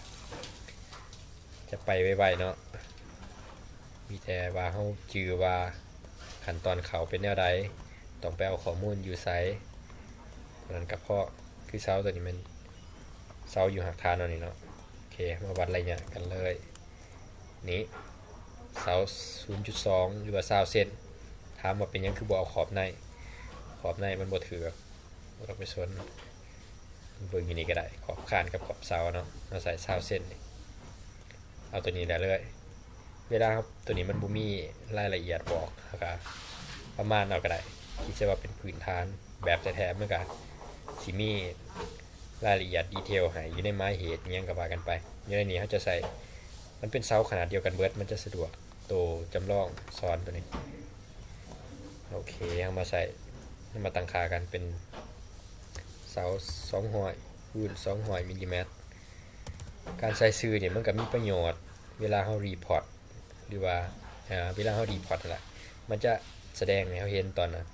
ຈະໄປໄວໆເນາະ ມີແຕ່ວ່າເຮົາຈື່ວ່າຂັ້ນຕອນເຂົາເປັນແນວໃດ ຕ້ອງໄປເອົາຂໍ້ມູນຢູ່ໃສ ເທົ່ານັ້ນກໍພໍ. ຄືເສົາໂຕນີ້ແມ່ນເສົາຢູ່ຮາກຖານເຮົານີ້ເນາະ. ໂອເຄ ມາວັດໄລຍະກັນເລີຍ. ນີ້ເສົາສູນຈຸດສອງ ຫຼືວ່າຊາວເຊັນ. ຖາມວ່າເປັນຫຍັງຄືບໍ່ເອົາຂອບໃນ? ຂອບໃນມັນບໍ່ຖືກ ບໍ່ຕ້ອງໄປສົນ. ເບິ່ງຢູ່ນີ້ກໍໄດ້ ຂອບຄານກັບຂອບເສົາເນາະ ເຮົາໃສ່ຊາວເຊັນນີ້ ເອົາໂຕນີ້ໄດ້ເລີຍ. ເວລາເຮົາ ໂຕນີ້ມັນບໍ່ມີລາຍລະອຽດບອກ ເຮົາກໍປະມານເອົາກໍໄດ້ ຄິດຊະວ່າເປັນພື້ນຖານ. ແບບແທ້ໆມັນກໍຊິມີລາຍລະອຽດດີເທວໃຫ້ຢູ່ໃນໝາຍເຫດ ອີ່ຫຍັງກໍວ່າກັນໄປ. ຢູ່ໃນນີ້ເຮົາຈະໃສ່ ມັນເປັນເສົາຂະໜາດດຽວກັນເບິດ ມັນຈະສະດວກ. ໂຕຈຳລອງຊ້ອນໂຕນີ້ ໂອເຄ ເຮົາມາໃສ່ ເຮົາມາຕັ້ງຄ່າກັນເປັນເສົາສອງຮ້ອຍຄູນສອງຮ້ອຍມິນລີແມັດ. ການໃສ່ຊື່ນີ້ມັນກໍມີປະໂຫຍດ ເວລາເຮົາຣີພອດ ຫຼືວ່າ ເວລາເຮົາຣີພອດຫັ້ນລະ ມັນຈະສະແດງໃຫ້ເຮົາເຫັນຕອນນັ້ນ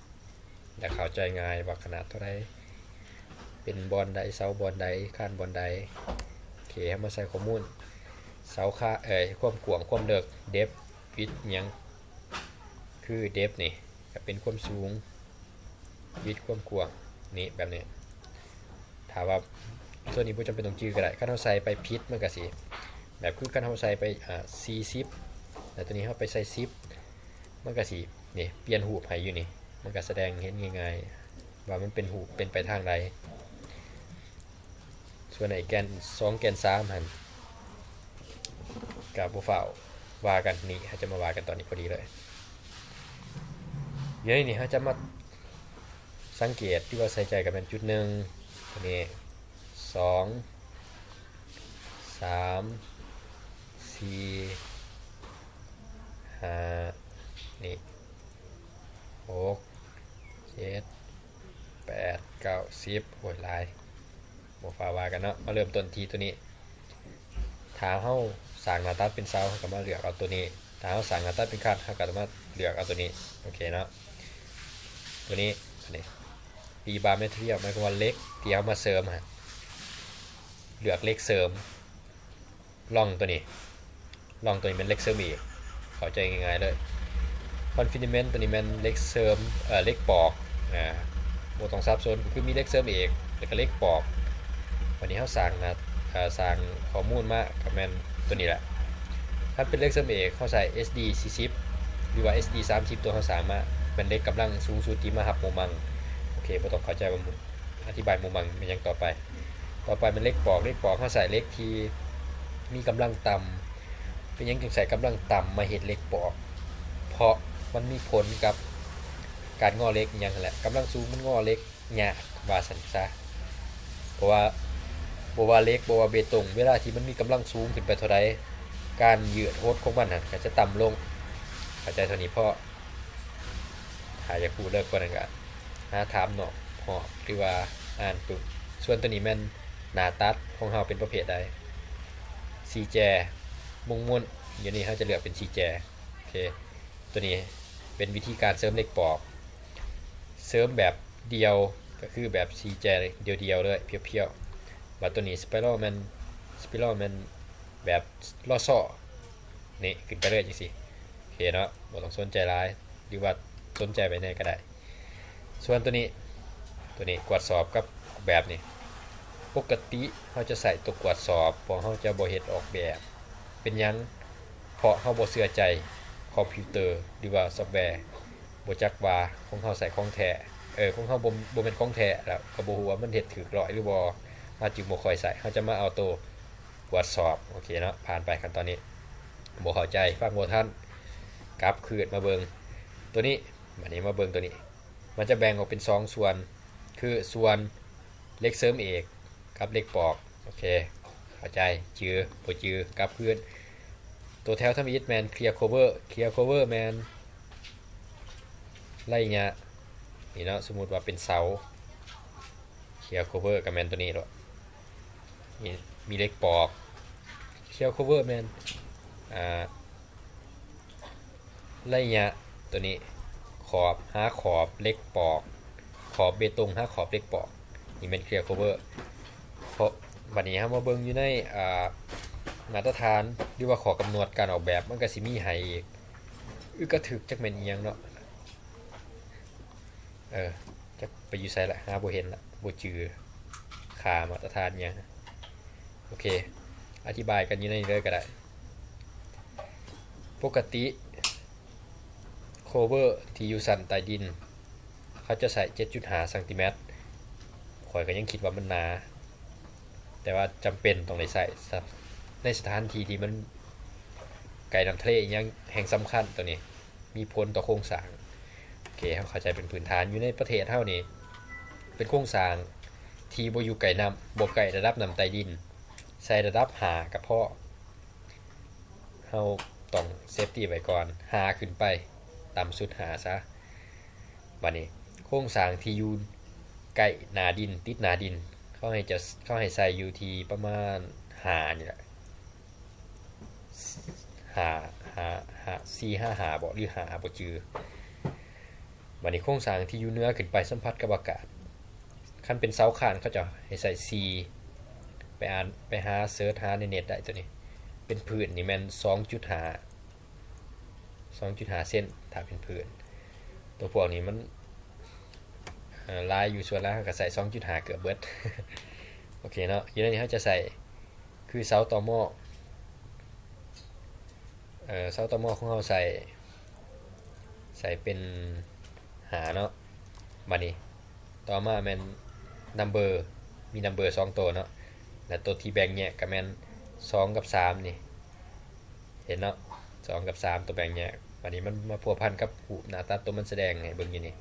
ແລະ ເຂົ້າໃຈງ່າຍວ່າຂະໜາດເທົ່າໃດ ເປັນບ່ອນໃດ ເສົາບ່ອນໃດ ຄານບ່ອນໃດ. ໂອເຄ ເຮົາມາໃສ່ຂໍ້ມູນເສົາຄາ ເອີ ຄວາມກວ້າງ ຄວາມເລິກ ເດັບ ວິດ ຫຍັງ. ຄືເດັບນີ້ກໍເປັນຄວາມສູງ ວິດ ຄວາມກວ້າງ ນີ້ ແບບນີ້. ຖ້າວ່າໂຕນີ້ບໍ່ຈຳເປັນຕ້ອງຈື່ກໍໄດ້ ຄັນເຮົາໃສ່ໄປຜິດມັນກໍຊິ ແບບຄືຄັນເຮົາໃສ່ໄປ ອາ ສີ່ສິບ ແລ້ວໂຕນີ້ເຮົາໄປໃສ່ສິບ ມັນກໍຊິ ນີ້ ປ່ຽນຮູບໃຫ້ຢູ່ນີ້ ມັນກໍສະແດງເຫັນງ່າຍໆວ່າມັນເປັນຮູບເປັນໄປທາງໃດ. ສ່ວນໄອ້ແກນສອງແກນສາມຫັ້ນກໍບໍ່ຟ້າວວ່າກັນ ນີ້ ເຮົາຈະມາວ່າກັນຕອນນີ້ພໍດີເລີຍ. ດຽວນີ້ເຮົາຈະມາສັງເກດ ຫຼືວ່າໃສ່ໃຈກັບແມ່ນຈຸດໜຶ່ງ ໂຕນີ້ ສອງ ສາມ ສີ່ ຫ້າ ນີ້ ຫົກ ເຈັດ ແປດ ເກົ້າ ສິບ ໂອ້ຍ ຫຼາຍ ບໍ່ຟ້າວວ່າກັນເນາະ. ມາເລີ່ມຕົ້ນທີ່ໂຕນີ້ ຖ້າເຮົາສ້າງໜ້າຕັດເປັນເສົາ ເຮົາກໍມາເລືອກເອົາໂຕນີ້ ຖ້າເຮົາສ້າງໜ້າຕັດເປັນຄານ ເຮົາກໍມາເລືອກເອົາໂຕນີ້. ໂອເຄເນາະ ໂຕນີ້ ອັນນີ້ rebar material ໝາຍຄວາມວ່າເຫຼັກທີ່ເຮົາມາເສີມຫັ້ນ ເລືອກເຫຼັກເສີມ ລອງໂຕນີ້ ລອງໂຕນີ້ແມ່ນເຫຼັກເສີມເອກ ເຂົ້າໃຈງ່າຍໆເລີຍ. Confinement ໂຕນີ້ແມ່ນເຫຼັກເສີມ ເອີ ເຫຼັກປອກ ອາ ບໍ່ຕ້ອງສັບສົນ ກໍຄືມີເຫຼັກເສີມເອກ ແລ້ວກໍເຫຼັກປອກ. ບັດນີ້ເຮົາສ້າງ ອາ ສ້າງຂໍ້ມູນມາກໍແມ່ນໂຕນີ້ແຫຼະ. ຄັນເປັນເຫຼັກເສີມເອກ ເຮົາໃຊ້ ເອສດີ ສີ່ສິບ ຫຼືວ່າ ເອສດີ ສາມສິບ ຕົວເຮົາສ້າງມາ ແມ່ນເຫຼັກກຳລັງສູງສຸດທີ່ມາຮັບໂມມັງ. ໂອເຄ ບໍ່ຕ້ອງເຂົ້າໃຈວ່າ ອະທິບາຍໂມມັງແມ່ນຫຍັງຕໍ່ໄປ. ຕໍ່ໄປແມ່ນເຫຼັກປອກ ເຫຼັກປອກເຮົາໃຊ້ເຫຼັກທີ່ມີກຳລັງຕ່ຳ. ເປັນຫຍັງຈຶ່ງໃຊ້ກຳລັງຕ່ຳມາເຮັດເຫຼັກປອກ? ເພາະມັນມີຜົນກັບການງໍເຫຼັກອີ່ຫຍັງຫັ້ນແຫຼະ ກຳລັງສູງມັນງໍເຫຼັກຍາກວ່າຊັ້ນຊະ. ເພາະວ່າບໍ່ວ່າເຫຼັກ ບໍ່ວ່າເບຕົງ ເວລາທີ່ມັນມີກຳລັງສູງຂຶ້ນໄປເທົ່າໃດ ການຍືດຫົດຂອງມັນຫັ້ນກໍຈະຕ່ຳລົງ. ເຂົ້າໃຈເທົ່ານີ້ພໍ. ຖ້າຢາກຮູ້ເລິກກວ່ານັ້ນກໍຫາຖາມນອກຮອບ ຫຼືວ່າອ່ານປຶ້ມ. ສ່ວນໂຕນີ້ແມ່ນໜ້າຕັດຂອງເຮົາເປັນປະເພດໃດ? ສີ່ແຈ ມຸງມຸ້ນ ຢູ່ນີ້ເຮົາຈະເລືອກເປັນສີ່ແຈ. ໂອເຄ ໂຕນີ້ເປັນວິທີການເສີມເຫຼັກປອກ ເສີມແບບດ່ຽວ ກໍຄືແບບສີ່ແຈດ່ຽວໆເລີຍ ພຽວໆ. ບາດໂຕນີ້ spiral ແມ່ນ spiral ແມ່ນແບບລໍ້ສໍ້ ນີ້ ຂຶ້ນໄປເລີຍຈັ່ງຊີ້. ໂອເຄເນາະ ບໍ່ຕ້ອງສົນໃຈຫຼາຍ ຫຼືວ່າສົນໃຈໄວ້ແດ່ກໍໄດ້. ສ່ວນໂຕນີ້ ໂຕນີ້ກວດສອບກັບແບບນີ້ ປົກກະຕິເຮົາຈະໃຊ້ຕົວກວດສອບ ເພາະເຮົາຈະບໍ່ເຮັດອອກແບບ. ເປັນຫຍັງ? ເພາະເຮົາບໍ່ເຊື່ອໃຈຄອມພິວເຕີ ຫຼືວ່າຊອບແວ ບໍ່ຈັກວ່າຂອງເຮົາໃຊ້ຂອງແທ້ ເອີ ຂອງເຮົາບໍ່ ບໍ່ແມ່ນຂອງແທ້ ແລ້ວກໍບໍ່ຮູ້ວ່າມັນເຮັດຖືກຮ້ອຍຫຼືບໍ່ ເຮົາຈຶ່ງບໍ່ຄ່ອຍໃຊ້. ເຮົາຈະມາເອົາໂຕກວດສອບ. ໂອເຄເນາະ ຜ່ານໄປຂັ້ນຕອນນີ້ ບໍ່ເຂົ້າໃຈ ຟັງບໍ່ທັນ ກັບຄືນມາເບິ່ງໂຕນີ້. ບາດນີ້ມາເບິ່ງໂຕນີ້ ມັນຈະແບ່ງອອກເປັນສອງສ່ວນ ຄືສ່ວນເຫຼັກເສີມເອກ ກັບເຫຼັກປອກ. ໂອເຄ ເຂົ້າໃຈ. ຈື່ ບໍ່ຈື່ ກັບຄືນ. ຕົວແຖວທຳອິດແມ່ນ clear cover. Clear cover ແມ່ນໄລຍະ ນີ້ເນາະ, ສົມມຸດວ່າເປັນເສົາ clear cover ກໍແມ່ນຕົວນີ້ໂລດ. ມີ ມີເຫຼັກປອກ. clear cover ແມ່ນ ອ່າ ໄລຍະຕົວນີ້ ຂອບຫາຂອບເຫຼັກປອກ, ຂອບເບຕົງຫາຂອບເຫຼັກປອກ. ນີ້ແມ່ນ clear cover. ເພາະບັດນີ້ເຮົາມາເບິ່ງຢູ່ໃນ ອ່າ ມາດຕະຖານ ຫຼືວ່າຂໍ້ກຳນົດການອອກແບບ ມັນກໍຊິມີໃຫ້ອີກ. ອຶກກະທຶກ ຈັກແມ່ນອີ່ຫຍັງເນາະ. ເອີ ຈັກໄປຢູ່ໃສລະ ຫາບໍ່ເຫັນລະ ບໍ່ຈື່ຄ່າມາດຕະຖານຫຍັງ. ໂອເຄ ອະທິບາຍກັນຢູ່ໃນນີ້ເລີຍກໍໄດ້. ປົກກະຕິ cover ທີ່ຢູ່ຊັ້ນໃຕ້ດິນ ເຂົາຈະໃຊ້ເຈັດຈຸດຫ້າຊັງຕີແມັດ. ຂ້ອຍກໍຍັງຄິດວ່າມັນໜາ ແຕ່ວ່າຈຳເປັນຕ້ອງໄດ້ໃຊ້ ໃນສະຖານທີ່ທີ່ມັນໃກ້ນ້ຳທະເລອີ່ຫຍັງແຮ່ງສຳຄັນ ຕົວນີ້ມີຜົນຕໍ່ໂຄງສ້າງ. ໂອເຄ ເຮົາເຂົ້າໃຈເປັນພື້ນຖານ. ຢູ່ໃນປະເທດເຮົານີ້ ເປັນໂຄງສ້າງທີ່ບໍ່ຢູ່ໃກ້ນ້ຳ ບໍ່ໃກ້ລະດັບນ້ຳໃຕ້ດິນ, ໃສ່ລະດັບຫ້າກໍພໍ. ເຮົາຕ້ອງ safety ໄວ້ກ່ອນ ຫ້າຂຶ້ນໄປ, ຕ່ຳສຸດຫ້າຊະ. ບາດນີ້ໂຄງສ້າງທີ່ຢູ່ໃກ້ໜ້າດິນ ຕິດໜ້າດິນ ເຂົາໃຫ້ຈະ ເຂົາໃຫ້ໃສ່ຢູ່ທີ່ປະມານຫ້ານີ້ແຫຼະ ຫ້າ ຫ້າ ຫ້າ ສີ່ ຫ້າ ຫ້າ ບໍ ຫຼື ຫ້າ ບໍ່ຈື່. ບາດນີ້ໂຄງສ້າງທີ່ຢູ່ເໜືອຂຶ້ນໄປສຳຜັດກັບອາກາດ ຄັນເປັນເສົາຄານ ເຂົາເຈົ້າໃຫ້ໃສ່ສີ່ ໄປອ່ານ ໄປຫາເສີດຫາໃນເນັດໄດ້. ຕົວນີ້ເປັນພື້ນນີ້ແມ່ນສອງຈຸດຫ້າ ສອງຈຸດຫ້າເຊັນ ຖ້າເປັນພື້ນ. ຕົວພວກນີ້ມັນ ເອີ ຫຼາຍຢູ່ ສ່ວນຫຼາຍເຮົາກໍໃສ່ສອງຈຸດຫ້າເກືອບເບິດ. ໂອເຄເນາະ, ຢູ່ໃນນີ້ເຮົາຈະໃສ່ຄືເສົາຕໍມໍ ເອີ ເສົາຕໍມໍຂອງເຮົາໃສ່ ໃສ່ເປັນຫ້າເນາະ. ບາດນີ້ຕໍ່ມາແມ່ນ number ມີ number ສອງໂຕເນາະ ແລະ ໂຕທີ່ແບ່ງແຍກກໍແມ່ນສອງກັບສາມນີ້ ເຫັນເນາະ ສອງກັບສາມ ໂຕແບ່ງແຍກ. ບາດນີ້ມັນມາພົວພັນກັບຮູບໜ້າຕັດ ໂຕມັນສະແດງໃຫ້ເບິ່ງຢູ່ນີ້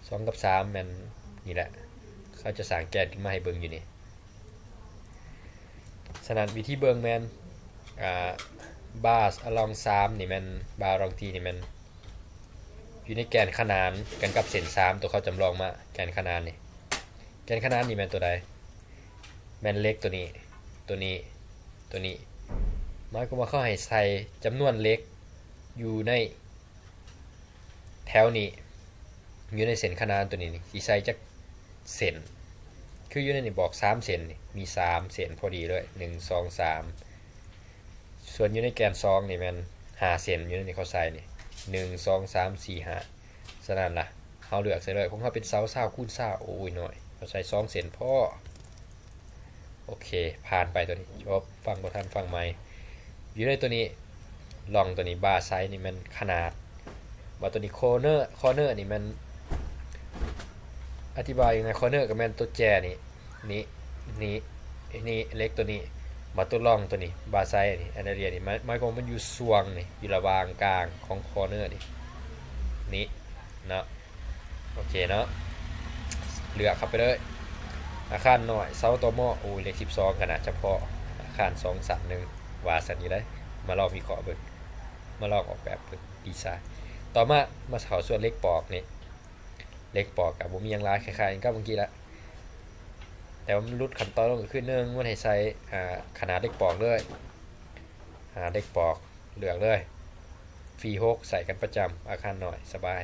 ສອງກັບສາມແມ່ນນີ້ແຫຼະ ເຂົາຈະສ້າງແກນຂຶ້ນມາໃຫ້ເບິ່ງຢູ່ນີ້. ສະນັ້ນວິທີເບິ່ງແມ່ນ ອ່າ bars along ສາມນີ້ແມ່ນ bar along ທີ່ນີ້ແມ່ນຢູ່ໃນແກນຂະໜານກັນກັບເສັ້ນສາມ ຕົວເຂົາຈຳລອງມາ. ແກນຂະໜານນີ້ ແກນຂະໜານນີ້ແມ່ນຕົວໃດ? ແມ່ນເຫຼັກຕົວນີ້ ຕົວນີ້ ຕົວນີ້. ໝາຍຄວາມວ່າເຂົາໃຫ້ໃສ່ຈຳນວນເຫຼັກຢູ່ໃນ ແຖວນີ້ ຢູ່ໃນເສັ້ນຂະໜານຕົວນີ້ນີ້ ຊິໃສ່ຈັກເສັ້ນ? ຄືຢູ່ໃນນີ້ບອກສາມເສັ້ນນີ້ ມີສາມເສັ້ນພໍດີເລີຍ ໜຶ່ງ ສອງ ສາມ. ສ່ວນຢູ່ໃນແກນສອງນີ້ແມ່ນຫ້າເສັ້ນ ຢູ່ໃນນີ້ເຂົາໃສ່ນີ້ ໜຶ່ງ ສອງ ສາມ ສີ່ ຫ້າ. ສະນັ້ນລະ ເຮົາເລືອກໃສ່ເລີຍ. ຂອງເຮົາເປັນເສົາຊາວຄູນຊາວ ໂອ້ຍ ນ້ອຍ ເຮົາໃສ່ສອງເສັ້ນພໍ. ໂອເຄ ຜ່ານໄປຕົວນີ້ ຈົບ. ຟັງບໍ່ທັນ ຟັງໃໝ່. ຢູ່ໃນຕົວນີ້ ລອງຕົວນີ້ bar size ນີ້ແມ່ນຂະໜາດ. ບາດຕົວນີ້ corner, corner ນີ້ແມ່ນ ອະທິບາຍງ່າຍໆ corner ກໍແມ່ນຕົວແຈນີ້ ນີ້ ນີ້ ນີ້ ເຫຼັກຕົວນີ້. ບາດຕົວລອງຕົວນີ້ bar size ນີ້ area ນີ້ ໝາຍ ໝາຍຄວາມວ່າມັນຢູ່ຊ່ວງນີ້ ຢູ່ລະຫວ່າງກາງຂອງ corner ນີ້ ນີ້ເນາະ. ໂອເຄເນາະ ເລືອກເຂົ້າໄປເລີຍ. ອາຄານນ້ອຍ ເສົາຕໍມໍ ໂອ້ຍ ເລກສິບສອງ ຂະໜາດສະເພາະ ອາຄານສອງຊັ້ນໜຶ່ງ ວ່າຊັ້ນຢູ່ໃດ. ມາລອງວິເຄາະເບິ່ງ ມາລອງອອກແບບເບິ່ງ ດີໄຊ. ຕໍ່ມາ ມາເຂົ້າສ່ວນເຫຼັກປອກນີ້ ເຫຼັກປອກກໍບໍ່ມີຫຍັງຫຼາຍ ຄ້າຍໆກັບເມື່ອກີ້ລະ ແຕ່ວ່າມັນຫຼຸດຂັ້ນຕອນລົງ ກໍຄື ໜຶ່ງ ມັນໃຫ້ໃສ່ ອ່າ ຂະໜາດເຫຼັກປອກເລີຍ ຂະໜາດເຫຼັກປອກ ເລືອກເລີຍ V ຫົກ ໃຊ້ກັນປະຈຳ ອາຄານນ້ອຍ ສະບາຍ.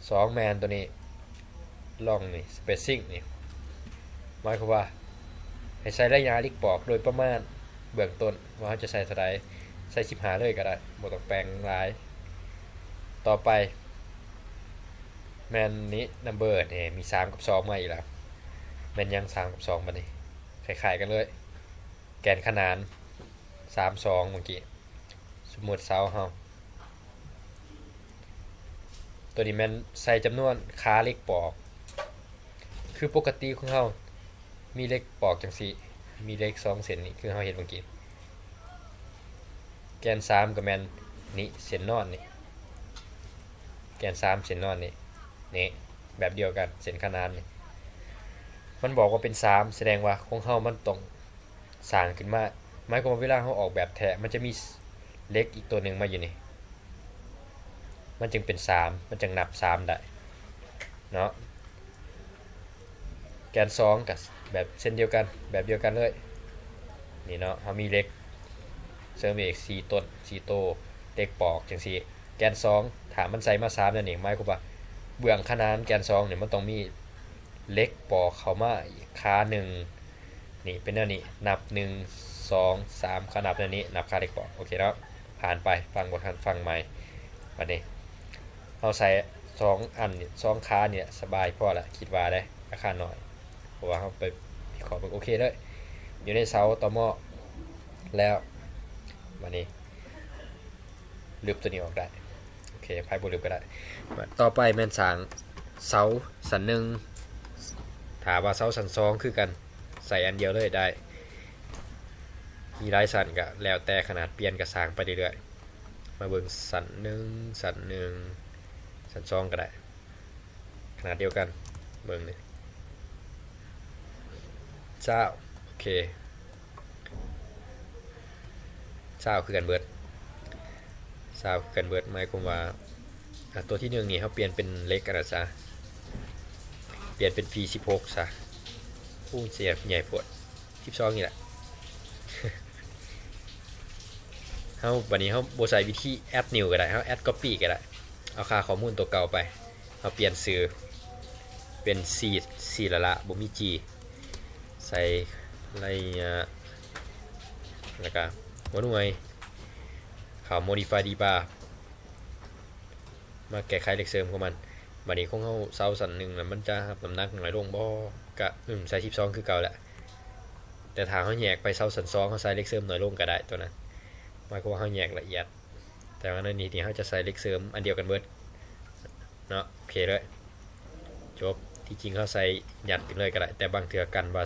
ສອງ ແມ່ນຕົວນີ້ ລອງນີ້ spacing ນີ້ ໝາຍຄວາມວ່າໃຫ້ໃສ່ໄລຍະເຫຼັກປອກໂດຍປະມານເບື້ອງຕົ້ນ ວ່າເຮົາຈະໃສ່ເທົ່າໃດ ໃສ່ສິບຫ້າເລີຍກໍໄດ້ ບໍ່ຕ້ອງແປງຫຼາຍ. ຕໍ່ໄປແມ່ນນີ້ number ນີ້ ມີສາມກັບສອງມາອີກແລ້ວ. ແມ່ນຫຍັງ ສາມກັບສອງ ບາດນີ້ ຄ້າຍໆກັນເລີຍ ແກນຂະໜານ ສາມ ສອງ ເມື່ອກີ້ ສົມມຸດເສົາເຮົາ ຕົວນີ້ແມ່ນໃສ່ຈຳນວນຂາເຫຼັກປອກ ຄືປົກກະຕິຂອງເຮົາມີເຫຼັກປອກຈັ່ງຊີ້ ມີເຫຼັກສອງເສັ້ນນີ້ ຄືເຮົາເຮັດເມື່ອກີ້. ແກນສາມກໍແມ່ນນີ້ ເສັ້ນນອນນີ້ ແກນສາມເສັ້ນນອນນີ້ ນີ້ ແບບດຽວກັນ ເສັ້ນຂະໜານນີ້. ມັນບອກວ່າເປັນສາມ ສະແດງວ່າຂອງເຮົາມັນຕ້ອງສ້າງຂຶ້ນມາ. ໝາຍຄວາມວ່າເວລາເຮົາອອກແບບແທ້ ມັນຈະມີເຫຼັກອີກຕົວໜຶ່ງມາຢູ່ນີ້ ມັນຈຶ່ງເປັນສາມ ມັນຈຶ່ງນັບສາມໄດ້ເນາະ. ແກນສອງກໍແບບເຊັ່ນດຽວກັນ ແບບດຽວກັນເລີຍ ນີ້ເນາະ ເຮົາມີເຫຼັກເສີມອີກສີ່ຕົ້ນ ສີ່ໂຕ ເຫຼັກປອກຈັ່ງຊີ້. ແກນສອງ ຖ້າມັນໃສ່ມາສາມແນວນີ້ ໝາຍຄວາມວ່າເບື້ອງຂະໜານແກນສອງນີ້ ມັນຕ້ອງມີເຫຼັກປອກເຂົ້າມາອີກຂາໜຶ່ງ. ນີ້ເປັນແນວນີ້ ນັບ ໜຶ່ງ ສອງ ສາມ ເຂົານັບແນວນີ້ ນັບຂາເຫຼັກປອກ. ໂອເຄເນາະ ຜ່ານໄປ ຟັງບໍ່ທັນ ຟັງໃໝ່. ບັດນີ້ເຮົາໃສ່ສອງອັນນີ້ ສອງຂານີ້ສະບາຍພໍລະ ຄິດວ່າເດ້ ອາຄານນ້ອຍ ເພາະວ່າເຮົາໄປວິເຄາະເບິ່ງ. ໂອເຄເລີຍ ຢູ່ໃນເສົາຕໍມໍແລ້ວ. ບັດນີ້ລຶບຕົວນີ້ອອກໄດ້. ໂອເຄ ໃຜບໍ່ລຶບກໍໄດ້. ຕໍ່ໄປແມ່ນສ້າງເສົາຊັ້ນໜຶ່ງ ຖ້າວ່າເສົາຊັ້ນສອງຄືກັນ ໃສ່ອັນດຽວເລີຍໄດ້ ມີຫຼາຍຊັ້ນກໍແລ້ວແຕ່ຂະໜາດ ປ່ຽນກໍສ້າງໄປເລື້ອຍໆ. ມາເບິ່ງຊັ້ນໜຶ່ງ ຊັ້ນໜຶ່ງ ຊັ້ນສອງກໍໄດ້ ຂະໜາດດຽວກັນ. ເບິ່ງນີ້ ຊາວ ໂອເຄ ຊາວຄືກັນເບິດ ຊາວຄືກັນເບິດ. ໝາຍຄວາມວ່າ ອາ ຕົວທີໜຶ່ງນີ້ເຮົາປ່ຽນເປັນເຫຼັກອັນນັ້ນຊະ ປ່ຽນເປັນພີສິບຫົກຊະ. ໂອ້ ເສຍໃຫຍ່ໂພດ ສິບສອງນີ້ແຫຼະ. ເຮົາ ບັດນີ້ເຮົາບໍ່ໃຊ້ວິທີແອັດນິວກໍໄດ້ ເຮົາແອັດກັອບປີ້ກໍໄດ້ ເອົາຄ່າຂໍ້ມູນຕົວເກົ່າໄປ ເຮົາປ່ຽນຊື່ເປັນຊີ ຊີລະລະ ບໍ່ມີຈີ ໃສ່ໄລຍະ ແລ້ວກະຫົວໜ່ວຍ ເຂົ້າໂມດິຟາຍດີບາ ມາແກ້ໄຂເຫຼັກເສີມຂອງມັນ. ບັດນີ້ຂອງເຮົາເສົາຊັ້ນໜຶ່ງນະ ມັນຈະຮັບນ້ຳໜັກໜ້ອຍລົງບໍ່? ກະ ອືມ ໃສ່ສິບສອງຄືເກົ່າແຫຼະ ແຕ່ຖ້າເຮົາແຍກໄປເສົາຊັ້ນສອງ ເຮົາໃສ່ເຫຼັກເສີມໜ້ອຍລົງກໍໄດ້ ຕົວນັ້ນໝາຍຄວາມວ່າເຮົາແຍກລະອຽດ. ແຕ່ວ່າໃນນີ້ນີ້ເຮົາຈະໃສ່ເຫຼັກເສີມອັນດຽວກັນເບິດເນາະ. ໂອເຄເລີຍ ຈົບ. ທີ່ຈິງເຮົາໃສ່ຍັດຂຶ້ນເລີຍກໍໄດ້ ແຕ່ບາງເທື່ອກັນວ່າ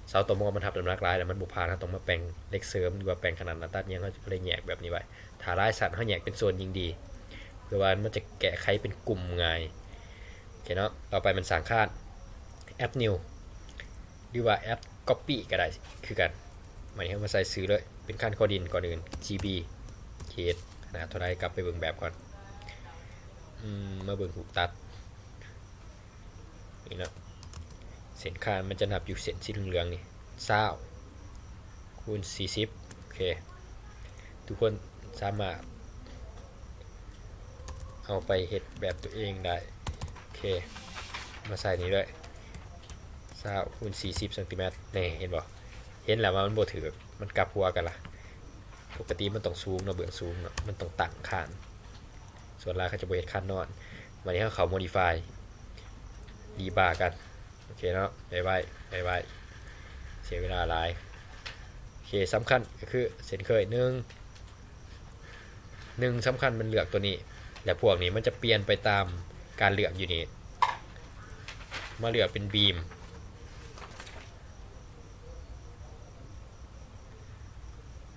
ເສົາຕໍມໍມັນຮັບນ້ຳໜັກຫຼາຍແລ້ວມັນບໍ່ຜ່ານ ເຮົາຕ້ອງມາແປງເຫຼັກເສີມ ຫຼືວ່າແປງຂະໜາດໜ້າຕັດຫຍັງ ເຮົາຈະບໍ່ໄດ້ແຍກແບບນີ້ໄວ້. ຖ້າຫຼາຍຊັ້ນເຮົາແຍກເປັນໂຊນຍິ່ງດີ ເພື່ອວ່າມັນຈະແກ້ໄຂເປັນກຸ່ມງ່າຍ. ໂອເຄເນາະ ຕໍ່ໄປແມ່ນສ້າງຄານ ແອັດນິວ ຫຼືວ່າແອັດກັອບປີ້ກໍໄດ້ຄືກັນ. ບັດນີ້ເຮົາມາໃສ່ຊື່ເລີຍ ເປັນຄານຂໍ້ດິນ ກ່ອນອື່ນ ຈີບີ ເຂດຂະໜາດເທົ່າໃດ ກັບໄປເບິ່ງແບບກ່ອນ. ອືມ ມາເບິ່ງຮູບຕັດ ນີ້ເນາະ ເສັ້ນຄານມັນຈະນັບຢູ່ເສັ້ນສີເຫຼືອງໆນີ້ ຊາວ ຄູນສີ່ສິບ. ໂອເຄ ທຸກຄົນສາມາດເອົາໄປເຮັດແບບຕົວເອງໄດ້. ໂອເຄ ມາໃສ່ນີ້ເລີຍ ຊາວຄູນສີ່ສິບຊັງຕີແມັດ. ນີ້ ເຫັນບໍ່? ເຫັນແລ້ວວ່າມັນບໍ່ຖືກ ມັນກັບຫົວກັນລະ. ປົກກະຕິມັນຕ້ອງສູງເນາະ ເບື້ອງສູງເນາະ ມັນຕ້ອງຕັ້ງຄານ. ສ່ວນຫຼາຍເຂົາຈະບໍ່ເຮັດຄານນອນ. ບັດນີ້ເຮົາເຂົ້າໂມດິຟາຍ ດີບາກັນ. ໂອເຄເນາະ ໄວໆ ໄວໆ ເສຍເວລາຫຼາຍ. ໂອເຄ ສຳຄັນກໍຄືເຊັ່ນເຄີຍ ໜຶ່ງ ໜຶ່ງ ສຳຄັນມັນເລືອກຕົວນີ້ ແລະ ພວກນີ້ມັນຈະປ່ຽນໄປຕາມການເລືອກຢູ່ນີ້. ມາເລືອກເປັນບີມ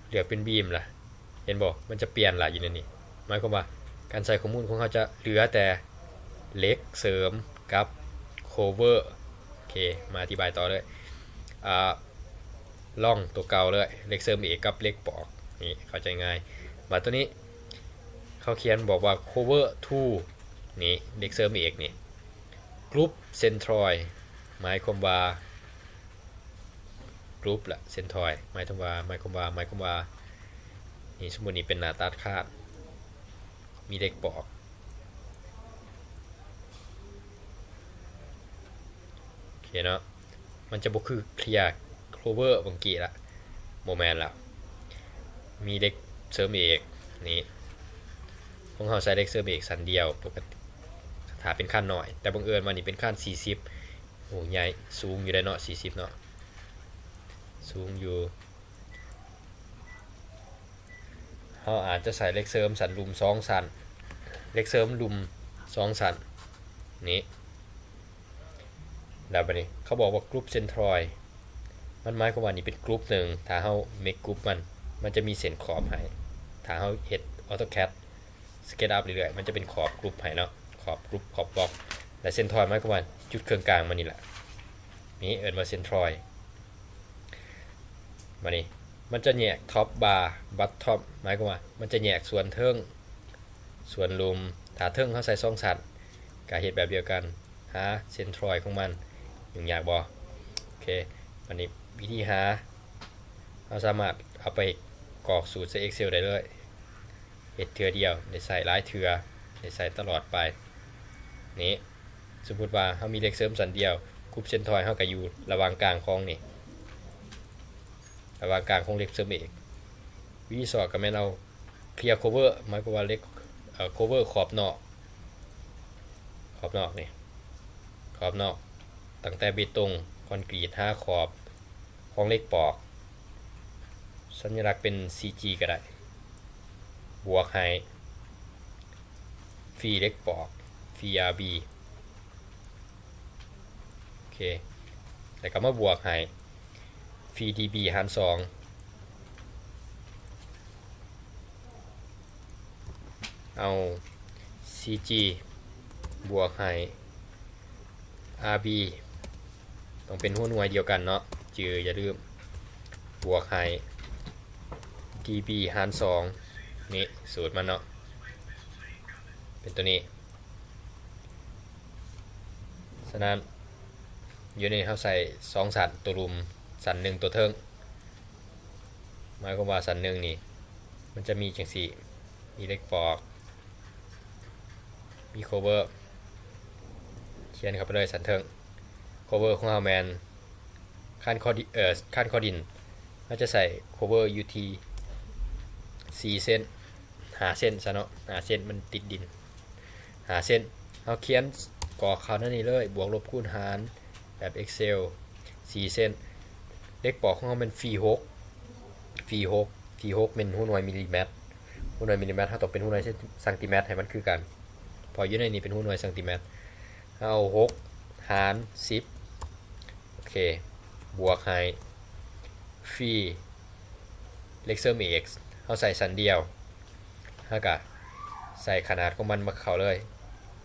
ເລືອກເປັນບີມລະ ເຫັນບໍ່? ມັນຈະປ່ຽນລະຢູ່ໃນນີ້. ໝາຍຄວາມວ່າການໃສ່ຂໍ້ມູນຂອງເຮົາຈະເຫຼືອແຕ່ເຫຼັກເສີມກັບໂຄເວີ. ໂອເຄ ມາອະທິບາຍຕໍ່ເລີຍ. ອາ ລອງຕົວເກົ່າເລີຍ ເຫຼັກເສີມເອກກັບເຫຼັກປອກ ນີ້ເຂົ້າໃຈງ່າຍ. ບາດຕົວນີ້ເຂົາຂຽນບອກວ່າ cover two ນີ້ ເຫຼັກເສີມເອກນີ້ group centroid ໝາຍຄວາມວ່າ group ລະ centroid ໝາຍເຖິງວ່າ ໝາຍຄວາມວ່າ ໝາຍຄວາມວ່າ ນີ້ ສົມມຸດນີ້ເປັນໜ້າຕັດຄານ ມີເຫຼັກປອກ ໂອເຄເນາະ. ມັນຈະບໍ່ຄື clear cover ບາງກີ້ລະ ບໍ່ແມ່ນລະ ມີເຫຼັກເສີມເອກ ນີ້ ຂອງເຮົາໃສ່ເຫຼັກເສີມເອກຊັ້ນດຽວ ປົກກະຕິ ຖ້າເປັນຄານນ້ອຍ ແຕ່ບັງເອີນວ່ານີ້ເປັນຄານສີ່ສິບ ໂອ້ ໃຫຍ່ ສູງຢູ່ເດ້ເນາະ ສີ່ສິບເນາະ ສູງຢູ່. ເຮົາອາດຈະໃສ່ເຫຼັກເສີມຊັ້ນລຸ່ມສອງຊັ້ນ ເຫຼັກເສີມລຸ່ມສອງຊັ້ນ ນີ້ ແລ້ວບາດນີ້ເຂົາບອກວ່າ group centroid ມັນໝາຍຄວາມວ່ານີ້ເປັນ group ໜຶ່ງ ຖ້າເຮົາ make group ມັນ ມັນຈະມີເສັ້ນຂອບໃຫ້ ຖ້າເຮົາເຮັດ AutoCAD SketchUp ເລື້ອຍໆ ມັນຈະເປັນຂອບ group ໃຫ້ເນາະ ຂອບ group ຂອບ box ແລະ centroid ໝາຍຄວາມວ່າຈຸດເຄິ່ງກາງມັນນີ້ແຫຼະ. ນີ້ເອີ້ນວ່າເຊັນທຣອຍ. ບາດນີ້ມັນຈະແຍກທັອບບາ ບັດທັອບ ໝາຍຄວາມວ່າມັນຈະແຍກສ່ວນເທິງ ສ່ວນລຸ່ມ. ຖ້າເທິງເຮົາໃສ່ສອງຊັ້ນ ກະເຮັດແບບດຽວກັນ. ຫາເຊັນທຣອຍຂອງມັນ ຫຍຸ້ງຍາກບໍ່? ໂອເຄ ບາດນີ້ວິທີຫາ ເຮົາສາມາດເອົາໄປກອກສູດໃສ່ເອັກເຊວໄດ້ເລີຍ. ເຮັດເທື່ອດຽວ ໄດ້ໃຊ້ຫຼາຍເທື່ອ ໄດ້ໃຊ້ຕະຫຼອດໄປ. ນີ້ ສົມມຸດວ່າເຮົາມີເຫຼັກເສີມຊັ້ນດຽວ ກຸ່ມເຊັນທຣອຍເຮົາກະຢູ່ລະຫວ່າງກາງຂອງນີ້ ລະຫວ່າງກາງຂອງເຫຼັກເສີມເອກ. ວິທີສອງກະແມ່ນເອົາເຄລຍໂຄເວີ ໝາຍຄວາມວ່າເຫຼັກ ເອີ ໂຄເວີຂອບນອກ ຂອບນອກນີ້ ຂອບນອກ ຕັ້ງແຕ່ເບຕົງ ຄອນກຣີດ ຫາຂອບຂອງເຫຼັກປອກ ສັນຍະລັກເປັນຊີຈີກະໄດ້ ບວກໃຫ້ຟຣີເຫຼັກປອກ ຟຣີອາບີ ໂອເຄ ແລ້ວກະມາບວກໃຫ້ຟຣີດີບີຫານສອງ ເອົາຊີຈີບວກໃຫ້ອາບີ ຕ້ອງເປັນຫົວໜ່ວຍດຽວກັນເນາະ ຈື່ຢ່າລືມ ບວກໃຫ້ດີບີຫານສອງ ນີ້ສູດມັນເນາະ ເປັນໂຕນີ້. ສະນັ້ນ ຢູ່ໃນເຮົາໃສ່ສອງຊັ້ນ ໂຕລຸ່ມ ຊັ້ນໜຶ່ງ ໂຕເທິງ ໝາຍຄວາມວ່າຊັ້ນໜຶ່ງນີ້ ມັນຈະມີຈັ່ງຊີ້ ມີເຫຼັກປອກ ມີໂຄເວີ ຂຽນເຂົ້າໄປເລີຍຊັ້ນເທິງ. ໂຄເວີຂອງເຮົາແມ່ນຄານຄໍດິນ ເອີ ຄານຄໍດິນ ເຮົາຈະໃສ່ໂຄເວີຢູ່ທີ່ສີ່ເຊັນ ຫ້າເຊັນຊະເນາະ ຫ້າເຊັນ ມັນຕິດດິນ ຫ້າເຊັນ ເຮົາຂຽນກອກເຂົ້າໃນນີ້ເລີຍ ບວກລົບຄູນຫານແບບເອັກເຊວ ສີ່ເຊັນ. ເຫຼັກປອກຂອງເຮົາແມ່ນຟຣີຫົກ ຟຣີຫົກ ຟຣີຫົກແມ່ນຫົວໜ່ວຍມິລລີແມັດ ຫົວໜ່ວຍມິລລີແມັດ ເຮົາຕ້ອງເປັນຫົວໜ່ວຍຊັງຕີແມັດໃຫ້ມັນຄືກັນ ເພາະຢູ່ໃນນີ້ເປັນຫົວໜ່ວຍຊັງຕີແມັດ. ເຮົາເອົາຫົກຫານສິບ ໂອເຄ ບວກໃຫ້ຟຣີເຫຼັກເສີມເອກ ເຮົາໃສ່ຊັ້ນດຽວ ເຮົາກະໃສ່ຂະໜາດຂອງມັນມາເຂົ້າເລີຍ.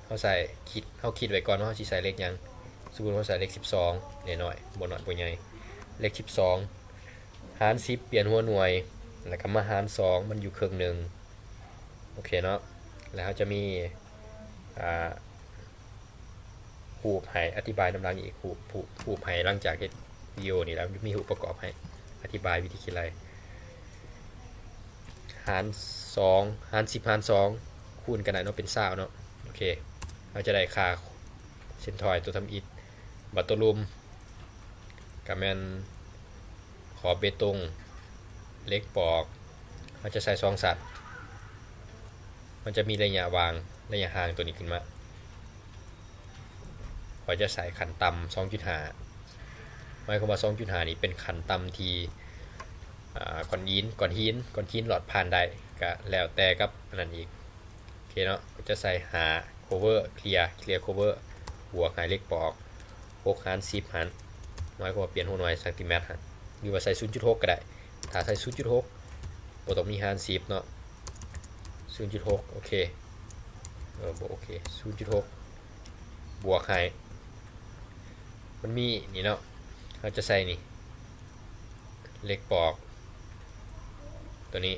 ເຮົາໃສ່ ຄິດ ເຮົາຄິດໄວ້ກ່ອນວ່າເຮົາຊິໃສ່ເຫຼັກຫຍັງ. ສົມມຸດເຮົາໃສ່ເຫຼັກສິບສອງ ນ້ອຍໆ ບໍ່ນ້ອຍບໍ່ໃຫຍ່ ເຫຼັກສິບສອງຫານສິບ ປ່ຽນຫົວໜ່ວຍ ແລ້ວກະມາຫານສອງ ມັນຢູ່ເຄິ່ງໜຶ່ງ ໂອເຄເນາະ. ແລ້ວເຮົາຈະມີ ອ່າ ຮູບໃຫ້ອະທິບາຍນຳຫຼັງອີກ ຮູບ ຮູບໃຫ້ຫຼັງຈາກເຮັດວິດີໂອນີ້ແລ້ວ ມີຮູບປະກອບໃຫ້ອະທິບາຍວິທີຄິດໄລ່ ຫານສອງ ຫານສິບຫານສອງ ຄູນກັນໄດ້ເນາະ ເປັນຊາວເນາະ. ໂອເຄ ເຮົາຈະໄດ້ຄ່າເຊັນທຣອຍໂຕທຳອິດ ບັດໂຕລຸ່ມກະແມ່ນ ຂອບເບຕົງ ເຫຼັກປອກ ເຮົາຈະໃສ່ສອງຊັ້ນ ມັນຈະມີໄລຍະຫວ່າງ ໄລຍະຫ່າງໂຕນີ້ຂຶ້ນມາ. ຂ້ອຍຈະໃສ່ຂັ້ນຕ່ຳສອງຈຸດຫ້າ ໝາຍຄວາມວ່າສອງຈຸດຫ້ານີ້ເປັນຂັ້ນຕ່ຳທີ່ ອ່າ ກ້ອນຫີນ ກ້ອນຫີນ ກ້ອນຫີນລອດຜ່ານໄດ້ ກະແລ້ວແຕ່ກັບອັນນັ້ນອີກ. ໂອເຄເນາະ ຈະໃສ່ຫ້າໂຄເວີ ເຄລຍ ເຄລຍໂຄເວີ ບວກໃຫ້ເຫຼັກປອກ ຫົກຫານສິບຫັ້ນ ໝາຍຄວາມວ່າປ່ຽນຫົວໜ່ວຍຊັງຕີແມັດຫັ້ນ ຫຼືວ່າໃສ່ສູນຈຸດຫົກກະໄດ້. ຖ້າໃສ່ສູນຈຸດຫົກ ບໍ່ຕ້ອງມີຫານສິບເນາະ ສູນຈຸດຫົກ ໂອເຄ ເອີ ບໍ່ໂອເຄ ສູນຈຸດຫົກ ບວກໃຫ້ ມັນມີນີ້ເນາະ ເຮົາຈະໃສ່ນີ້ ເຫຼັກປອກໂຕນີ້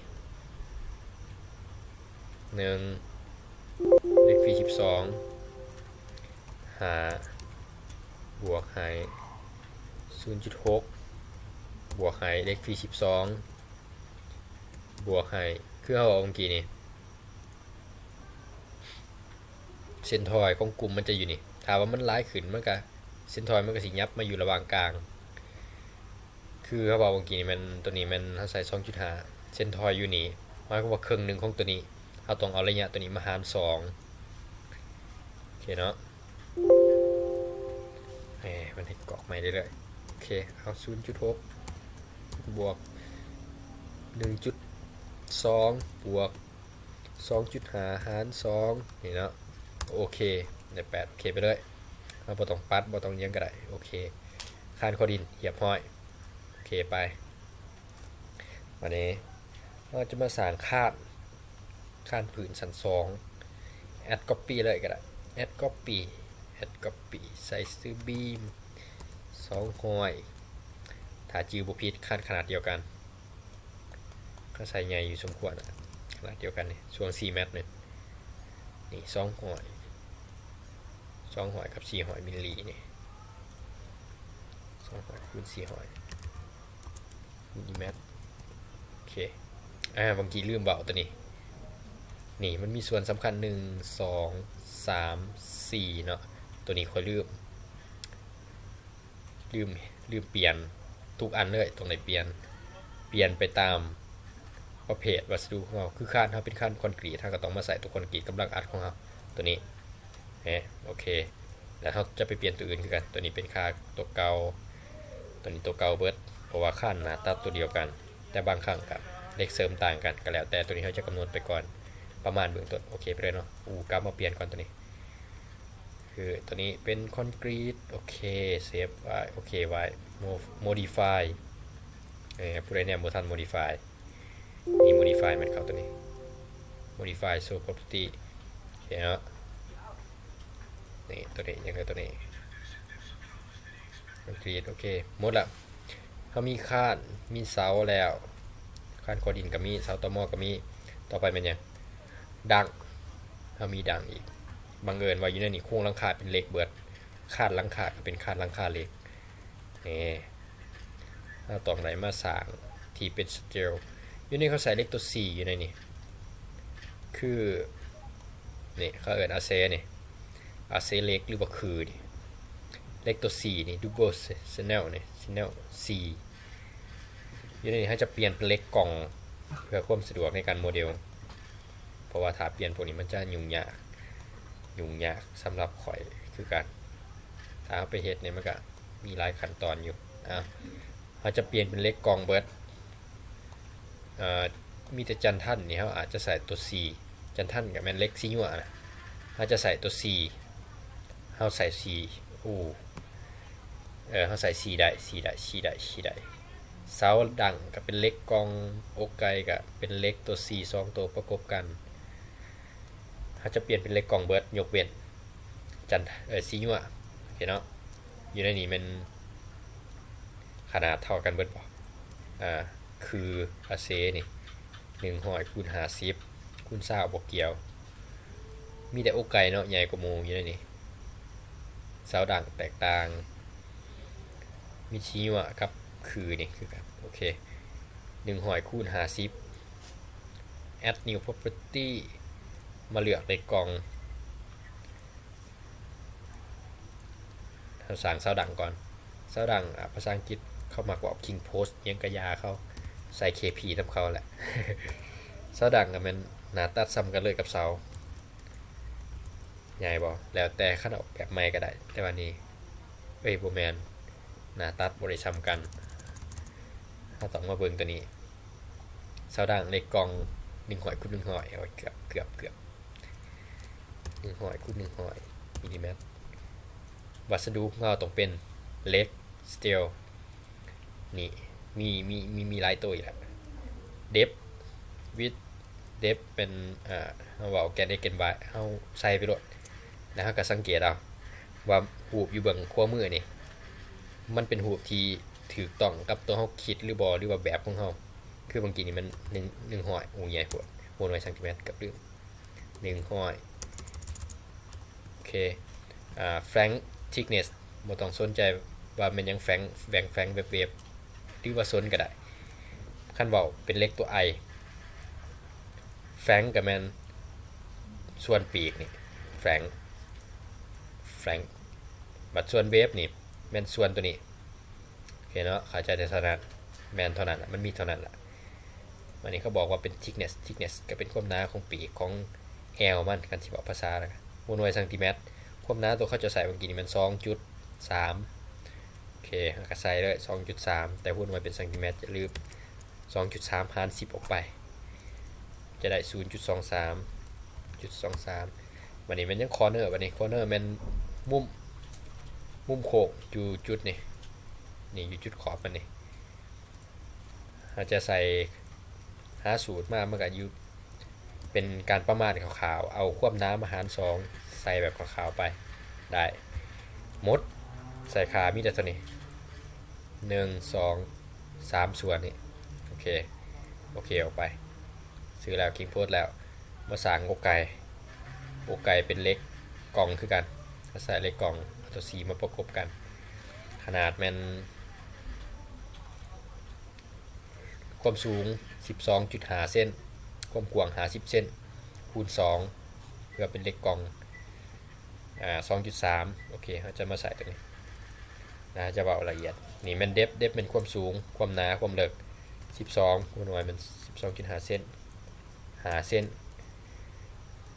ໜຶ່ງ ເຫຼັກຟຣີສິບສອງ ຫ້າ ບວກໃຫ້ສູນຈຸດຫົກ ບວກໃຫ້ເຫຼັກຟຣີສິບສອງ ບວກໃຫ້ ຄືເຮົາເວົ້າເມື່ອກີ້ນີ້ ເສັ້ນຖອຍຂອງກຸ່ມມັນຈະຢູ່ນີ້ ຖ້າວ່າມັນຫຼາຍຂຶ້ນ ມັນກະ ເສັ້ນຖອຍມັນກະຊິຫຍັບມາຢູ່ລະຫວ່າງກາງ ຄືເຮົາເວົ້າເມື່ອກີ້ນີ້ແມ່ນ ໂຕນີ້ແມ່ນເຮົາໃສ່ສອງຈຸດຫ້າ ເສັ້ນຖອຍຢູ່ນີ້ ໝາຍຄວາມວ່າເຄິ່ງໜຶ່ງຂອງໂຕນີ້ ເຮົາຕ້ອງເອົາໄລຍະໂຕນີ້ມາຫານສອງ ໂອເຄເນາະ ແໝ ມັນເຮັດກອກໃໝ່ເລື້ອຍໆ ໂອເຄ ເອົາສູນຈຸດຫົກ ບວກໜຶ່ງຈຸດສອງ ບວກສອງຈຸດຫ້າຫານສອງ ນີ້ເນາະ ໂອເຄ ໄດ້ແປດ ໂອເຄໄປເລີຍ ເຮົາບໍ່ຕ້ອງປັດ ບໍ່ຕ້ອງຫຍັງກະໄດ້ ໂອເຄ ຄານຄໍດິນຮຽບຮ້ອຍ ໂອເຄໄປ. ບາດນີ້ເຮົາຈະມາສ້າງຄານ ຄານພື້ນຊັ້ນສອງ ແອັດກັອບປີ້ເລີຍກະໄດ້ ແອັດກັອບປີ້ ແອັດກັອບປີ້ ໃສ່ຊື່ບີມ ສ ສອງຮ້ອຍ ຖ້າຈື່ບໍ່ຜິດ ຄານຂະໜາດດຽວກັນ ເຂົາໃສ່ໃຫຍ່ຢູ່ສົມຄວນ ຂະໜາດດຽວກັນນີ້ ຊ່ວງສີ່ແມັດນີ້ ນີ້ສອງຮ້ອຍ ສອງຮ້ອຍກັບສີ່ຮ້ອຍມິນລີນີ້ ສອງຮ້ອຍຄູນສີ່ຮ້ອຍມິນລີແມັດ. ໂອເຄ ອ່າ ບາງທີລືມເວົ້າຕົວນີ້ ນີ້ມັນມີສ່ວນສຳຄັນ ໜຶ່ງ ສອງ ສາມ ສີ່ ເນາະ ຕົວນີ້ຂ້ອຍລືມ ລືມ ລືມປ່ຽນ ທຸກອັນເລີຍຕ້ອງໄດ້ປ່ຽນ ປ່ຽນໄປຕາມປະເພດວັດສະດຸຂອງເຮົາ ຄືຄານເຮົາເປັນຄານຄອນກຣີດ ເຮົາກໍຕ້ອງມາໃສ່ຕົວຄອນກຣີດກຳລັງອັດຂອງເຮົາ ຕົວນີ້ ເອີ ໂອເຄ ແລ້ວເຮົາຈະໄປປ່ຽນຕົວອື່ນຄືກັນ ຕົວນີ້ເປັນຄ່າຕົວເກົ່າ ຕົວນີ້ຕົວເກົ່າເບິດ ເພາະວ່າຄານໜ້າຕັດຕົວດຽວກັນ ແຕ່ບາງຄັ້ງກໍເຫຼັກເສີມຕ່າງກັນ ກໍແລ້ວແຕ່ ຕົວນີ້ເຮົາຈະກຳນົດໄປກ່ອນ ປະມານເບື້ອງຕົ້ນ. ໂອເຄ ໄປເລີຍເນາະ ອູ ກັບມາປ່ຽນກ່ອນ ຕົວນີ້ຄືຕົວນີ້ເປັນຄອນກຣີດ. ໂອເຄ ເຊບໄວ້ ໂອເຄໄວ້ ໂມ ໂມດິຟາຍ ເອີ ຜູ້ໃດແນມບໍ່ທັນໂມດິຟາຍ ນີ້ໂມດິຟາຍແມ່ນເຂົ້າຕົວນີ້ ໂມດິຟາຍໂຊພຣັອບເພີຕີ້ ໂອເຄເນາະ ນີ້ຕົວນີ້ ຍັງເຫຼືອຕົວນີ້ ຄອນກຣີດ. ໂອເຄ ໝົດລະ ເຮົາມີຄານ ມີເສົາແລ້ວ ຄານກໍດິນກໍມີ ເສົາຕໍມໍກໍມີ ຕໍ່ໄປແມ່ນຫຍັງ? ດັງ ເຮົາມີດັງອີກ ບັງເອີນວ່າຢູ່ໃນນີ້ໂຄງຫຼັງຄາເປັນເຫຼັກເບິດ ຄານຫຼັງຄາກໍເປັນຄານຫຼັງຄາເຫຼັກ ນີ້ ເຮົາຕ້ອງໄດ້ມາສ້າງທີ່ເປັນສະເຕວ ຢູ່ໃນເຂົາໃສ່ເຫຼັກຕົວສີ່ຢູ່ໃນນີ້ ຄື ນີ້ເຂົາເອີ້ນອາເຊນີ້ ອາເຊເຫຼັກ ຫຼືວ່າຄືນີ້ ເຫຼັກຕົວສີ່ນີ້ ດູເບິນແຊນແນວນີ້ ແຊນແນວສີ່ ຢູ່ໃນນີ້ເຮົາຈະປ່ຽນເປັນເຫຼັກກ່ອງ ເພື່ອຄວາມສະດວກໃນການໂມເດວ ເພາະວ່າຖ້າປ່ຽນພວກນີ້ມັນຈະຫຍຸ້ງຍາກ ຫຍຸ້ງຍາກສຳລັບຂ້ອຍຄືກັນ ຖ້າເຮົາໄປເຮັດນີ້ມັນກະມີຫຼາຍຂັ້ນຕອນຢູ່. ອ່າ ເຮົາຈະປ່ຽນເປັນເຫຼັກກ່ອງເບິດ ເອີ ມີແຕ່ຈັນທັນນີ້ເຮົາອາດຈະໃສ່ຕົວສີ່ ຈັນທັນກໍແມ່ນເຫຼັກສີຍົວນະ ເຮົາຈະໃສ່ຕົວສີ່ ເຮົາໃສ່ສີ່ ໂອ້ ເອີ ເຮົາໃສ່ສີ່ໄດ້ ສີ່ໄດ້ ສີ່ໄດ້ ສີ່ໄດ້ ເສົາດັງກໍເປັນເຫຼັກກ່ອງ ອົກໄກ່ກໍເປັນເຫຼັກຕົວສີ່ ສອງຕົວປະກົບກັນ ເຮົາຈະປ່ຽນເປັນເຫຼັກກ່ອງເບິດ ຍົກເວັ້ນຈັນ ເອີ ສີຍົວນ ໂອເຄເນາະ ຢູ່ໃນນີ້ແມ່ນຂະໜາດເທົ່າກັນເບິດບໍ່? ອ່າ ຄືອາເຊນີ້ ໜຶ່ງຮ້ອຍຄູນຫ້າສິບຄູນຊາວ ບໍ່ກ່ຽວ ມີແຕ່ອົກໄກ່ເນາະ ໃຫຍ່ກວ່າໝູ່ຢູ່ໃນນີ້ ເສົາດັງແຕກຕ່າງ ມີສີຍົວນກັບຄືນີ້ຄືກັນ ໂອເຄ ໜຶ່ງຮ້ອຍຄູນຫ້າສິບ ແອັດນິວພຣັອບເພີຕີ້ ມາເລືອກເຫຼັກກ່ອງ ເຮົາສ້າງເສົາດັງກ່ອນ ເສົາດັງ ອ່າ ພາສາອັງກິດເຂົາມັກເວົ້າຄິງໂພສ ຫຍັງກະຢ່າເຂົາ ໃສ່ເຄພີນຳເຂົາແຫຼະ ເສົາດັງກໍແມ່ນໜ້າຕັດສ່ຳກັນເລີຍກັບເສົາ ໃຫຍ່ບໍ່? ແລ້ວແຕ່ ຄັນອອກແບບໃໝ່ກໍໄດ້ ແຕ່ວ່ານີ້ ເອີຍ ບໍ່ແມ່ນ ໜ້າຕັດບໍ່ໄດ້ສ່ຳກັນ ເຮົາຕ້ອງມາເບິ່ງຕົວນີ້ ເສົາດັງເຫຼັກກ່ອງ ໜຶ່ງຮ້ອຍຄູນໜຶ່ງຮ້ອຍ ເອົາໄວ້ເກືອບ ເກືອບ ເກືອບ ໜຶ່ງຮ້ອຍຄູນໜຶ່ງຮ້ອຍມິນລີແມັດ ວັດສະດຸຂອງເຮົາຕ້ອງເປັນເຫຼັກ ສະເຕວ ນີ້ ມີ ມີ ມີ ມີຫຼາຍໂຕອີກແຫຼະ ເດັບ ວິດ ເດັບ ເປັນ ເອີ ເຮົາເວົ້າແກນ x ແກນ y ເຮົາໃສ່ໄປໂລດ ແລ້ວເຮົາກໍສັງເກດເອົາວ່າຮູບຢູ່ເບື້ອງຂວາມືນີ້ ມັນເປັນຮູບທີ່ຖືກຕ້ອງກັບຕົວເຮົາຄິດຫຼືບໍ່ ຫຼືວ່າແບບຂອງເຮົາ ຄືບາງທີນີ້ມັນ ໜຶ່ງ ໜຶ່ງຮ້ອຍ ໂອ້ ໃຫຍ່ໂພດ ຫົວໜ່ວຍຊັງຕີແມັດ ເກືອບລືມ ໜຶ່ງຮ້ອຍ ໂອເຄ ອ່າ ແຟງທິກເນັດ ບໍ່ຕ້ອງສົນໃຈວ່າແມ່ນຫຍັງ ແຟງ ແຟງ ແຟງ ເວັບ ເວັບ ຫຼືວ່າສົນກໍໄດ້ ຄັນເວົ້າເປັນເຫຼັກຕົວໄອ ແຟງກໍແມ່ນສ່ວນປີກນີ້ ແຟງ ແຟງ ບັດສ່ວນເວັບນີ້ແມ່ນສ່ວນຕົວນີ້ ໂອເຄເນາະ ເຂົ້າໃຈແຕ່ເທົ່ານັ້ນ ແມ່ນເທົ່ານັ້ນລະ ມັນມີເທົ່ານັ້ນລະ ບາດນີ້ເຂົາບອກວ່າເປັນທິກເນັດ ທິກເນັດກໍເປັນຄວາມໜາຂອງປີກຂອງແອວມັນ ຄັນຊິເວົ້າພາສາລະ ຫົວໜ່ວຍຊັງຕີແມັດ ຄວາມໜາຕົວເຂົາເຈົ້າໃຊ້ເມື່ອກີ້ນີ້ແມ່ນສອງຈຸດສາມ ໂອເຄ ເຮົາກໍໃສ່ເລີຍສອງຈຸດສາມ ແຕ່ຫົວໜ່ວຍເປັນຊັງຕີແມັດ ຢ່າລືມ ສອງຈຸດສາມຫານສິບອອກໄປ ຈະໄດ້ສູນຈຸດສອງສາມ ຈຸດສອງສາມ ບາດນີ້ແມ່ນຫຍັງ ຄໍເນີ ບາດນີ້ຄໍເນີແມ່ນມຸມ ມຸມໂຄ້ງຢູ່ຈຸດນີ້ ນີ້ຢູ່ຈຸດຂອບມັນນີ້ ເຮົາຈະໃສ່ຫາສູດມາ ມັນກໍຢູ່ ເປັນການປະມານຄ່າວໆ ເອົາຄວາມໜາມາຫານສອງ ໃສ່ແບບຄ່າວໆໄປ ໄດ້ໝົດ ໃສ່ຄ່າມີແຕ່ເທົ່ານີ້ ໜຶ່ງ ສອງ ສາມ ສ່ວນນີ້ ໂອເຄ ໂອເຄ ອອກໄປ ຊື້ແລ້ວ ຄິງໂພສແລ້ວ ມາສ້າງອົກໄກ່ ອົກໄກ່ເປັນເຫຼັກກ່ອງຄືກັນ ເຮົາໃຊ້ເຫຼັກກ່ອງເອົາຕົວສີ່ມາປະກົບກັນ ຂະໜາດແມ່ນ ຄວາມສູງສິບສອງຈຸດຫ້າເຊັນ ຄວາມກວ້າງຫ້າສິບເຊັນ ຄູນສອງ ເພື່ອເປັນເຫຼັກກ່ອງ ອາ ສອງຈຸດສາມ ໂອເຄ ເຮົາຈະມາໃສ່ຕົວນີ້ ແລ້ວເຮົາຈະເວົ້າລະອຽດ ນີ້ແມ່ນເດັບ ເດັບແມ່ນຄວາມສູງ ຄວາມໜາ ຄວາມເລິກ ສິບສອງ ຄູນໄວ້ແມ່ນສິບສອງຈຸດຫ້າເຊັນ ຫ້າເຊັນ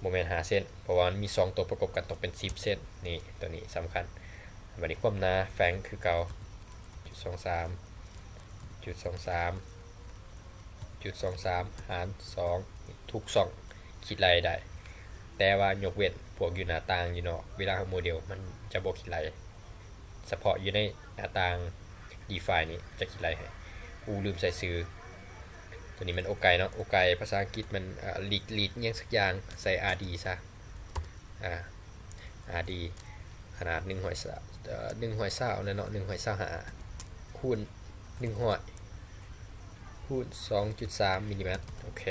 ບໍ່ແມ່ນຫ້າເຊັນ ເພາະວ່າມັນມີສອງຕົວປະກົບກັນ ຕ້ອງເປັນສິບເຊັນ ນີ້ ຕົວນີ້ສຳຄັນ ບາດນີ້ຄວາມໜາແຝງຄືເກົ່າ ຈຸດສອງສາມ ຈຸດສອງສາມ ຈຸດສອງສາມ ຫານສອງ ທຸກຊ່ອງຄິດໄລ່ໄດ້ ແຕ່ວ່າຍົກເວັ້ນພວກຢູ່ໜ້າຕ່າງຢູ່ນອກ ເວລາເຮົາໂມເດວມັນຈະບໍ່ຄິດໄລ່ ສະເພາະຢູ່ໃນໜ້າຕ່າງ Define ນີ້ຈະຄິດໄລ່ໃຫ້ ອູ ລືມໃສ່ຊື່ ຕົວນີ້ແມ່ນອົກໄກ່ເນາະ ອົກໄກ່ພາສາອັງກິດມັນ ເອີ ລີດ ລີດ ຫຍັງສັກຢ່າງ ໃສ່ ອາ ດີ ຊະ ອາ ອາ ດີ ຂະໜາດໜຶ່ງຮ້ອຍ ເອີ ໜຶ່ງຮ້ອຍຊາວແຫຼະເນາະ ໜຶ່ງຮ້ອຍຊາວຫ້າ ຄູນໜຶ່ງຮ້ອຍ ຄູນສອງຈຸດສາມມິນລີແມັດ ໂອເຄ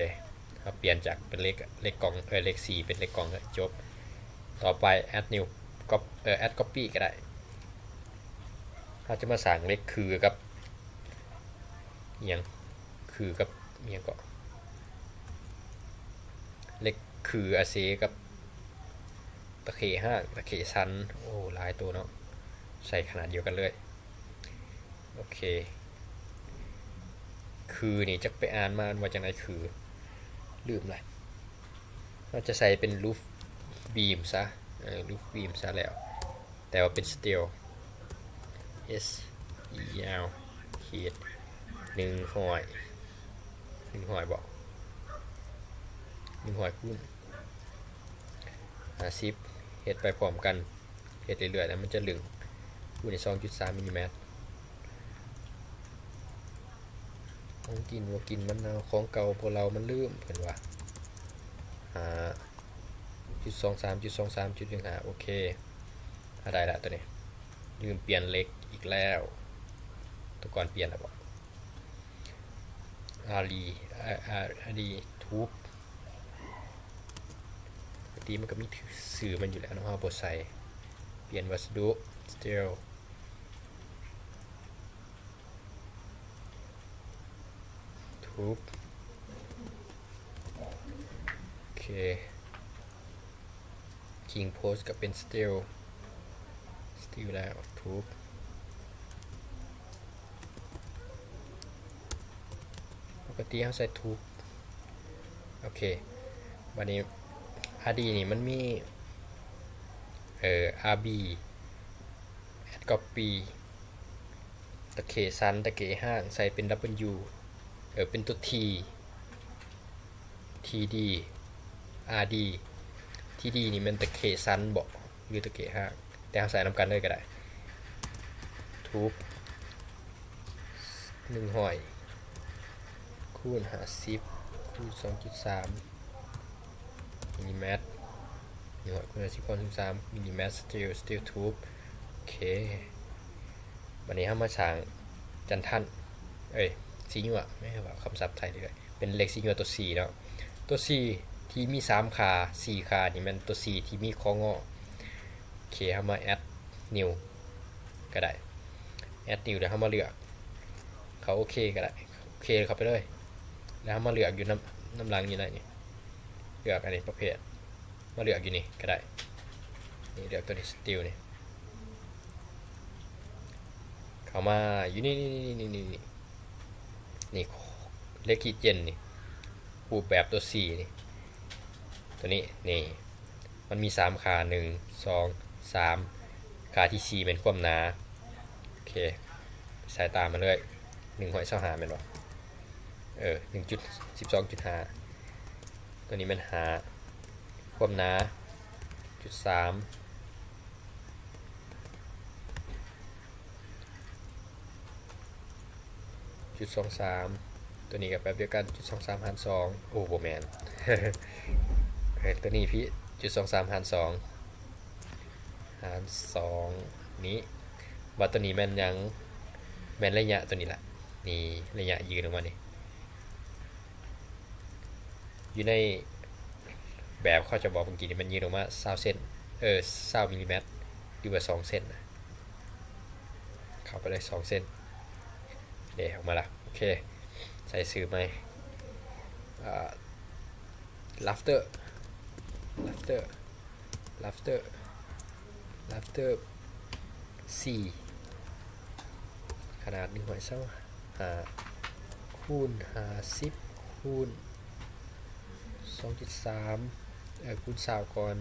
ເຮົາປ່ຽນຈາກເປັນເຫຼັກ ເຫຼັກກ່ອງ ເອີ ເຫຼັກສີ່ເປັນເຫຼັກກ່ອງ ແລ້ວຈົບ ຕໍ່ໄປ add new cop ເອີ add copy ກໍໄດ້ ເຮົາຈະມາສ້າງເຫຼັກຄືກັບ ອີ່ຫຍັງ ຄືກັບ ອີ່ຫຍັງເກາະ ເຫຼັກຄືອາເຊກັບ ຕະເຂຫ້າງ ຕະເຂສັນ ໂອ້ ຫຼາຍໂຕເນາະ ໃສ່ຂະໜາດດຽວກັນເລີຍ ໂອເຄ ຄືນີ້ຈັກໄປອ່ານມາວ່າຈັ່ງໃດ ຄື ລືມລະ ເຮົາຈະໃສ່ເປັນ roof beam ຊະ ເອີ roof beam ຊະແລ້ວ ແຕ່ວ່າເປັນ steel S E L ຂີດ ໜຶ່ງຮ້ອຍ ໜຶ່ງຮ້ອຍບໍ ໜຶ່ງຮ້ອຍຄູນຫ້າສິບ ເຮັດໄປພ້ອມກັນ ເຮັດເລື້ອຍໆ ແລ້ວມັນຈະລຶ້ງ ຄູນສອງຈຸດສາມມິນລີແມັດ ຂອງກິນບໍ່ກິນມັນເນົ່າ ຂອງເກົ່າບໍ່ເລົ່າມັນລືມ ເພິ່ນວ່າ ຫ້າ ຈຸດສອງສາມ ຈຸດສອງສາມ ຈຸດໜຶ່ງຫ້າ ໂອເຄ ອາ ໄດ້ລະຕົວນີ້ ລືມປ່ຽນເຫຼັກອີກແລ້ວ ຕົວກ່ອນປ່ຽນແລ້ວບໍ ອາລີ ອາ ອາ ອາລີ ທູບ ປົກກະຕິມັນກໍມີຊື່ມັນຢູ່ແລ້ວເນາະ ເຮົາບໍ່ໃສ່ ປ່ຽນວັດສະດຸ ສະເຕວ ທູບ ໂອເຄ ຄິງໂພສກໍເປັນສະເຕວ ສະເຕວແລ້ວ ທູບ ປົກກະຕິເຮົາໃສ່ທູບ ໂອເຄ ບາດນີ້ ອາ ດີ ນີ້ມັນມີ ເອີ ອາ ບີ ແອັດ ກັອບ ປີ ຕະເຂສັນ ຕະເຂຫ້າງ ໃສ່ເປັນ ດັບເບິນຢູ ເອີ ເປັນຕົວ ທີ ທີ ດີ ອາ ດີ ທີ ດີ ນີ້ແມ່ນຕະເຂສັນບໍ ຫຼື ຕະເຂຫ້າງ ແຕ່ເຮົາໃສ່ນຳກັນເລີຍກໍໄດ້ ທູບ ໜຶ່ງຮ້ອຍ ຄູນຫ້າສິບ ຄູນສອງຈຸດສາມມິນລີແມັດ ໜຶ່ງຮ້ອຍ ຄູນຫ້າສິບ ຄູນສອງຈຸດສາມມິນລີແມັດ ສະເຕວ ສະເຕວທູບ ໂອເຄ ບາດນີ້ເຮົາມາສ້າງຈັນທັນ ເອີຍ ສີຍົວ ແມ່ນວ່າຄຳສັບໄທເລີຍ ເປັນເຫຼັກສີຍົວຕົວສີ່ເນາະ ຕົວສີ່ທີ່ມີສາມຂາ ສີ່ຂານີ້ແມ່ນຕົວສີ່ທີ່ມີຂໍ້ງໍ ໂອເຄ ເຮົາມາແອັດນິວກໍໄດ້ ແອັດນິວ ແລ້ວເຮົາມາເລືອກ ເຂົ້າໂອເຄກໍໄດ້ ໂອເຄເຂົ້າໄປເລີຍ ແລ້ວເຮົາມາເລືອກຢູ່ນຳ ນຳຫຼັງຢູ່ໃນນີ້ ເລືອກອັນນີ້ປະເພດ ມາເລືອກຢູ່ນີ້ກໍໄດ້ ນີ້ເລືອກຕົວນີ້ ສະຕິວນີ້ ເຂົ້າມາຢູ່ນີ້ ນີ້ ນີ້ ນີ້ ນີ້ ນີ້ ເລກຄີເຈນນີ້ ຮູບແບບຕົວສີ່ນີ້ ຕົວນີ້ ນີ້ ມັນມີສາມຂາ ໜຶ່ງ ສອງ ສາມ ຂາທີສີ່ແມ່ນຄວາມໜາ ໂອເຄ ສາຍຕາມາເລີຍ ໜຶ່ງຮ້ອຍຊາວຫ້າແມ່ນບໍ່? ເອີ ໜຶ່ງຈຸດສິບສອງຈຸດຫ້າ ຕົວນີ້ແມ່ນຫ້າ ຄວາມໜາ ຈຸດສາມ ຈຸດສອງສາມ ຕົວນີ້ກໍແບບດຽວກັນ ຈຸດສອງສາມຫານສອງ ໂອ້ ບໍ່ແມ່ນ ເອີ ຕົວນີ້ພີ້ ຈຸດສອງສາມຫານສອງ ຫານສອງນີ້ ບາດຕົວນີ້ແມ່ນຫຍັງ? ແມ່ນໄລຍະໂຕນີ້ລະ ນີ້ ໄລຍະຍື່ນອອກມານີ້ ຢູ່ໃນແບບເຂົາຈະບອກເມື່ອກີ້ນີ້ ມັນຍື່ນອອກມາຊາວເຊັນ ເອີ ຊາວມິນລີແມັດ ຫຼືວ່າສອງເຊັນນະ ເຂົ້າໄປເລີຍ ສອງເຊັນ ເດ ອອກມາລະ ໂອເຄ ໃສ່ຊື່ໃໝ່ ອ່າ Rafter Rafter Rafter Rafter ສີ່ ຂະໜາດໜຶ່ງຮ້ອຍຊາວຫ້າ ຄູນຫ້າສິບ ຄູນສອງຈຸດສາມ ເອີ ຄູນຊາວກ່ອນ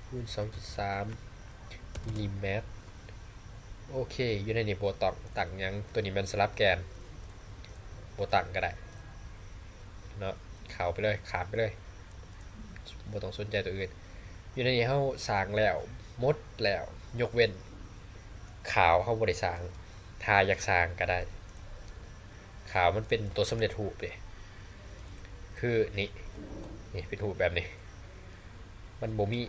ຄູນສອງຈຸດສາມມິນລີແມັດ. ໂອເຄ ຢູ່ໃນນີ້ບໍ່ຕ້ອງຕັ້ງຫຍັງ ໂຕນີ້ແມ່ນສະຫຼັບແກນ ບໍ່ຕັ້ງກໍໄດ້ເນາະ ເຂົ້າໄປເລີຍ ຂ້າມໄປເລີຍ ບໍ່ຕ້ອງສົນໃຈໂຕອື່ນ. ຢູ່ໃນນີ້ເຮົາສ້າງແລ້ວໝົດແລ້ວ ຍົກເວັ້ນຂາວເຮົາບໍ່ໄດ້ສ້າງ ຖ້າຢາກສ້າງກໍໄດ້ ຂາວມັນເປັນໂຕສຳເລັດຮູບເດ້ ຄືນີ້ ນີ້ເປັນຮູບແບບນີ້ ມັນບໍ່ມີ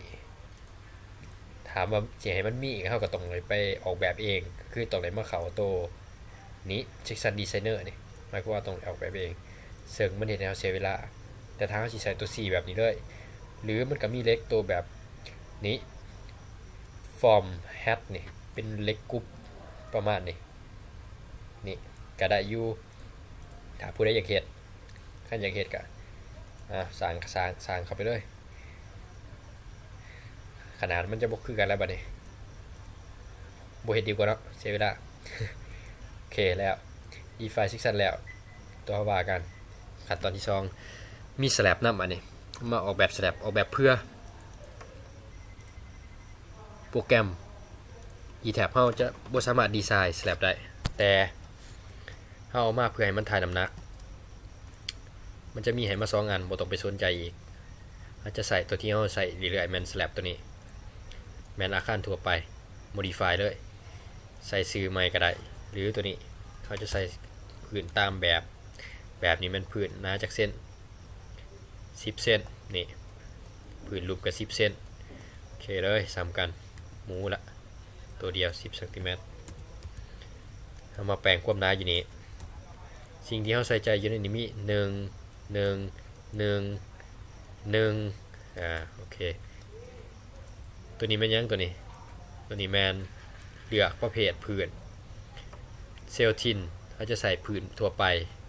ຖາມວ່າຊິໃຫ້ມັນມີ ເຮົາກໍຕ້ອງໄດ້ໄປອອກແບບເອງ ກໍຄືຕ້ອງໄດ້ມາເຂົ້າໂຕນີ້ Section Designer ນີ້ ໝາຍຄວາມວ່າຕ້ອງໄດ້ອອກແບບເອງ ເຊິ່ງມັນເຮັດໃຫ້ເຮົາເສຍເວລາ. ແຕ່ຖ້າເຮົາຊິໃສ່ໂຕ C ແບບນີ້ເລີຍ ຫຼືມັນກໍມີເຫຼັກໂຕແບບນີ້ Form Head ນີ້ ເປັນເຫຼັກກຸບປະມານນີ້ ນີ້ກໍໄດ້ຢູ່ ຖ້າຜູ້ໃດຢາກເຮັດ ຄັນຢາກເຮັດກໍ ອ່າ ສ້າງ ສ້າງ ສ້າງເຂົ້າໄປເລີຍ. ຂະໜາດມັນຈະບໍ່ຄືກັນແລ້ວບັດນີ້ ບໍ່ເຮັດດີກວ່າເນາະ ເສຍເວລາ. ໂອເຄແລ້ວ Define Section ແລ້ວ ຕໍ່ມາວ່າກັນ ຂັ້ນຕອນທີສອງ ມີ Slab ນຳ ອັນນີ້ ມາອອກແບບ Slab ອອກແບບເພື່ອ ໂປຣແກຣມ Etab ເຮົາຈະບໍ່ສາມາດດີໄຊ Slab ໄດ້ ແຕ່ເຮົາເອົາມາເພື່ອໃຫ້ມັນຖ່າຍນ້ຳໜັກ ມັນຈະມີໃຫ້ມາສອງອັນ ບໍ່ຕ້ອງໄປສົນໃຈອີກ. ເຮົາຈະໃຊ້ຕົວທີ່ເຮົາໃຊ້ເລື້ອຍໆ ແມ່ນ Slab ຕົວນີ້ ແມ່ນອາຄານທົ່ວໄປ Modify ເລີຍ ໃສ່ຊື່ໃໝ່ກໍໄດ້ ຫຼືຕົວນີ້ ເຮົາຈະໃສ່ພື້ນຕາມແບບ ແບບນີ້ແມ່ນພື້ນໜາຈັກເຊັນ ສິບເຊັນ ນີ້ ພື້ນລຸ່ມກໍສິບເຊັນ ໂອເຄເລີຍ ສ່ຳກັນ ໝູລະ ຕົວດຽວສິບຊັງຕີແມັດ. ເຮົາມາແປງຄວາມໜາຢູ່ນີ້ ສິ່ງທີ່ເຮົາໃສ່ໃຈຢູ່ໃນນີ້ມີ ໜຶ່ງ ໜຶ່ງ ໜຶ່ງ ໜຶ່ງ ອ່າ ໂອເຄ ຕົວນີ້ແມ່ນຫຍັງ? ຕົວນີ້ ຕົວນີ້ແມ່ນເລືອກປະເພດພື້ນ ເຊວທິນ ເຮົາຈະໃຊ້ພື້ນທົ່ວໄປ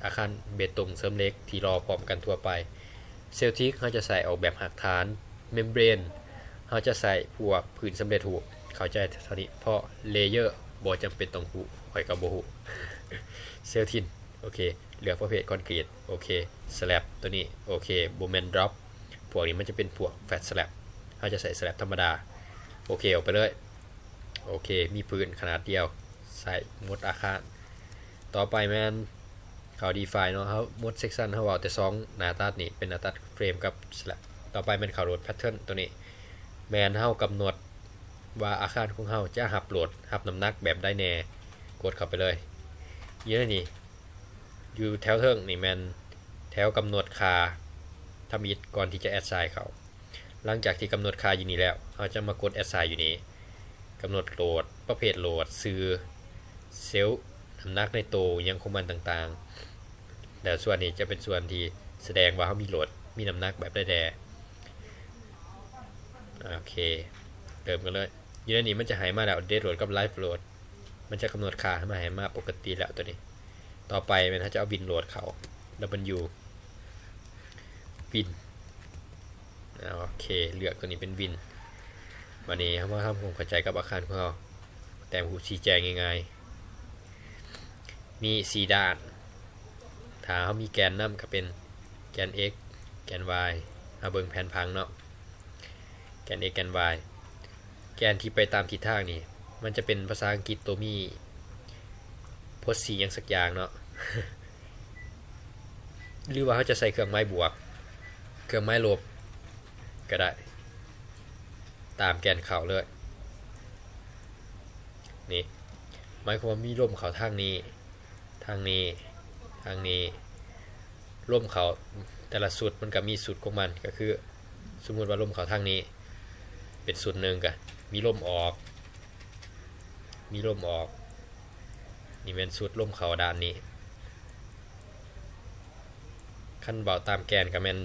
ອາຄານເບຕົງເສີມເຫຼັກທີ່ຫຼໍ່ພ້ອມກັນທົ່ວໄປ. ເຊວທິກ ເຮົາຈະໃຊ້ອອກແບບຮາກຖານ. ເມມເບຣນ ເຮົາຈະໃຊ້ພວກພື້ນສຳເລັດຮູບ. ເຂົ້າໃຈເທົ່ານີ້ເພາະເລເຢີບໍ່ຈຳເປັນຕ້ອງຮູ້ ຂ້ອຍກໍບໍ່ຮູ້. ເຊວທິນ ໂອເຄ ເລືອກປະເພດຄອນກຣີດ ໂອເຄ ສະແລັບ ຕົວນີ້ ໂອເຄ ບໍ່ແມ່ນດຣອບ ພວກນີ້ມັນຈະເປັນພວກແຟດສະແລັບ ເຮົາຈະໃຊ້ສະແລັບທຳມະດາ ໂອເຄ ອອກໄປເລີຍ ໂອເຄ ມີພື້ນຂະໜາດດຽວ ໃຊ້ໝົດອາຄານ. ຕໍ່ໄປແມ່ນເຂົ້າດີໄຟເນາະ ເຮົາໝົດເຊັກຊັນ ເຮົາເວົ້າແຕ່ສອງໜ້າຕັດນີ້ ເປັນໜ້າຕັດເຟຣມກັບສະແລັບ. ຕໍ່ໄປແມ່ນເຂົ້າໂຫຼດແພັດເທີນ ຕົວນີ້ແມ່ນເຮົາກຳນົດວ່າອາຄານຂອງເຮົາຈະຮັບໂຫຼດ ຮັບນ້ຳໜັກແບບໃດແດ່ ກົດເຂົ້າໄປເລີຍ ຢູ່ໃນນີ້ ຢູ່ແຖວເທິງນີ້ແມ່ນແຖວກຳນົດຄ່າທຳອິດ ກ່ອນທີ່ຈະແອັດໄຊເຂົ້າ. ຫຼັງຈາກທີ່ກຳນົດຄ່າຢູ່ນີ້ແລ້ວ ເຮົາຈະມາກົດແອັດໄຊຢູ່ນີ້ ກຳນົດໂຫຼດ ປະເພດໂຫຼດ ຊື່ ເຊວ ນ້ຳໜັກໃນໂຕ ຫຍັງຂອງມັນຕ່າງໆ ແລ້ວສ່ວນນີ້ຈະເປັນສ່ວນທີ່ສະແດງວ່າເຮົາມີໂຫຼດ ມີນ້ຳໜັກແບບໃດແດ່. ໂອເຄ ເລີ່ມກັນເລີຍ. ຢູ່ໃນນີ້ມັນຈະໃຫ້ມາແລ້ວ ເດດໂຫຼດກັບໄລຟ໌ໂຫຼດ ມັນຈະກຳນົດຄ່າມາໃຫ້ມາປົກກະຕິແລ້ວຕົວນີ້. ຕໍ່ໄປແມ່ນເຮົາຈະເອົາວິນໂຫຼດເຂົ້າ ດັບເບິນຢູ ວິນ ໂອເຄ ເລືອກຕົວນີ້ເປັນວິນ. ບາດນີ້ເຮົາມາທຳຄວາມເຂົ້າໃຈກັບອາຄານຂອງເຮົາ ແຕ້ມຮູບຊີ້ແຈງງ່າຍໆ ມີສີ່ດ້ານ ຖ້າເຮົາມີແກນນຳກໍເປັນແກນເອັກ ແກນວາຍ ເຮົາເບິ່ງແຜນຜັງເນາະ ແກນເອັກ ແກນວາຍ ແກນທີ່ໄປຕາມທິດທາງນີ້ ມັນຈະເປັນພາສາອັງກິດໂຕມີໂພດຊີຫຍັງສັກຢ່າງເນາະ ຫຼືວ່າເຮົາຈະໃສ່ເຄື່ອງໝາຍບວກ ເຄື່ອງໝາຍລົບກໍໄດ້ ຕາມແກນເຂົ້າເລີຍ. ນີ້ ໝາຍຄວາມວ່າມີລົມເຂົ້າທາງນີ້ ທາງນີ້ ທາງນີ້ ລົມເຂົ້າແຕ່ລະຊຸດມັນກໍມີຊຸດຂອງມັນ ກໍຄືສົມມຸດວ່າລົມເຂົ້າທາງນີ້ເປັນຊຸດໜຶ່ງ ກໍມີລົມອອກ ມີລົມອອກ ນີ້ແມ່ນຊຸດລົມເຂົ້າດ້ານນີ້. ຄັນເວົ້າຕາມແກນກໍແມ່ນ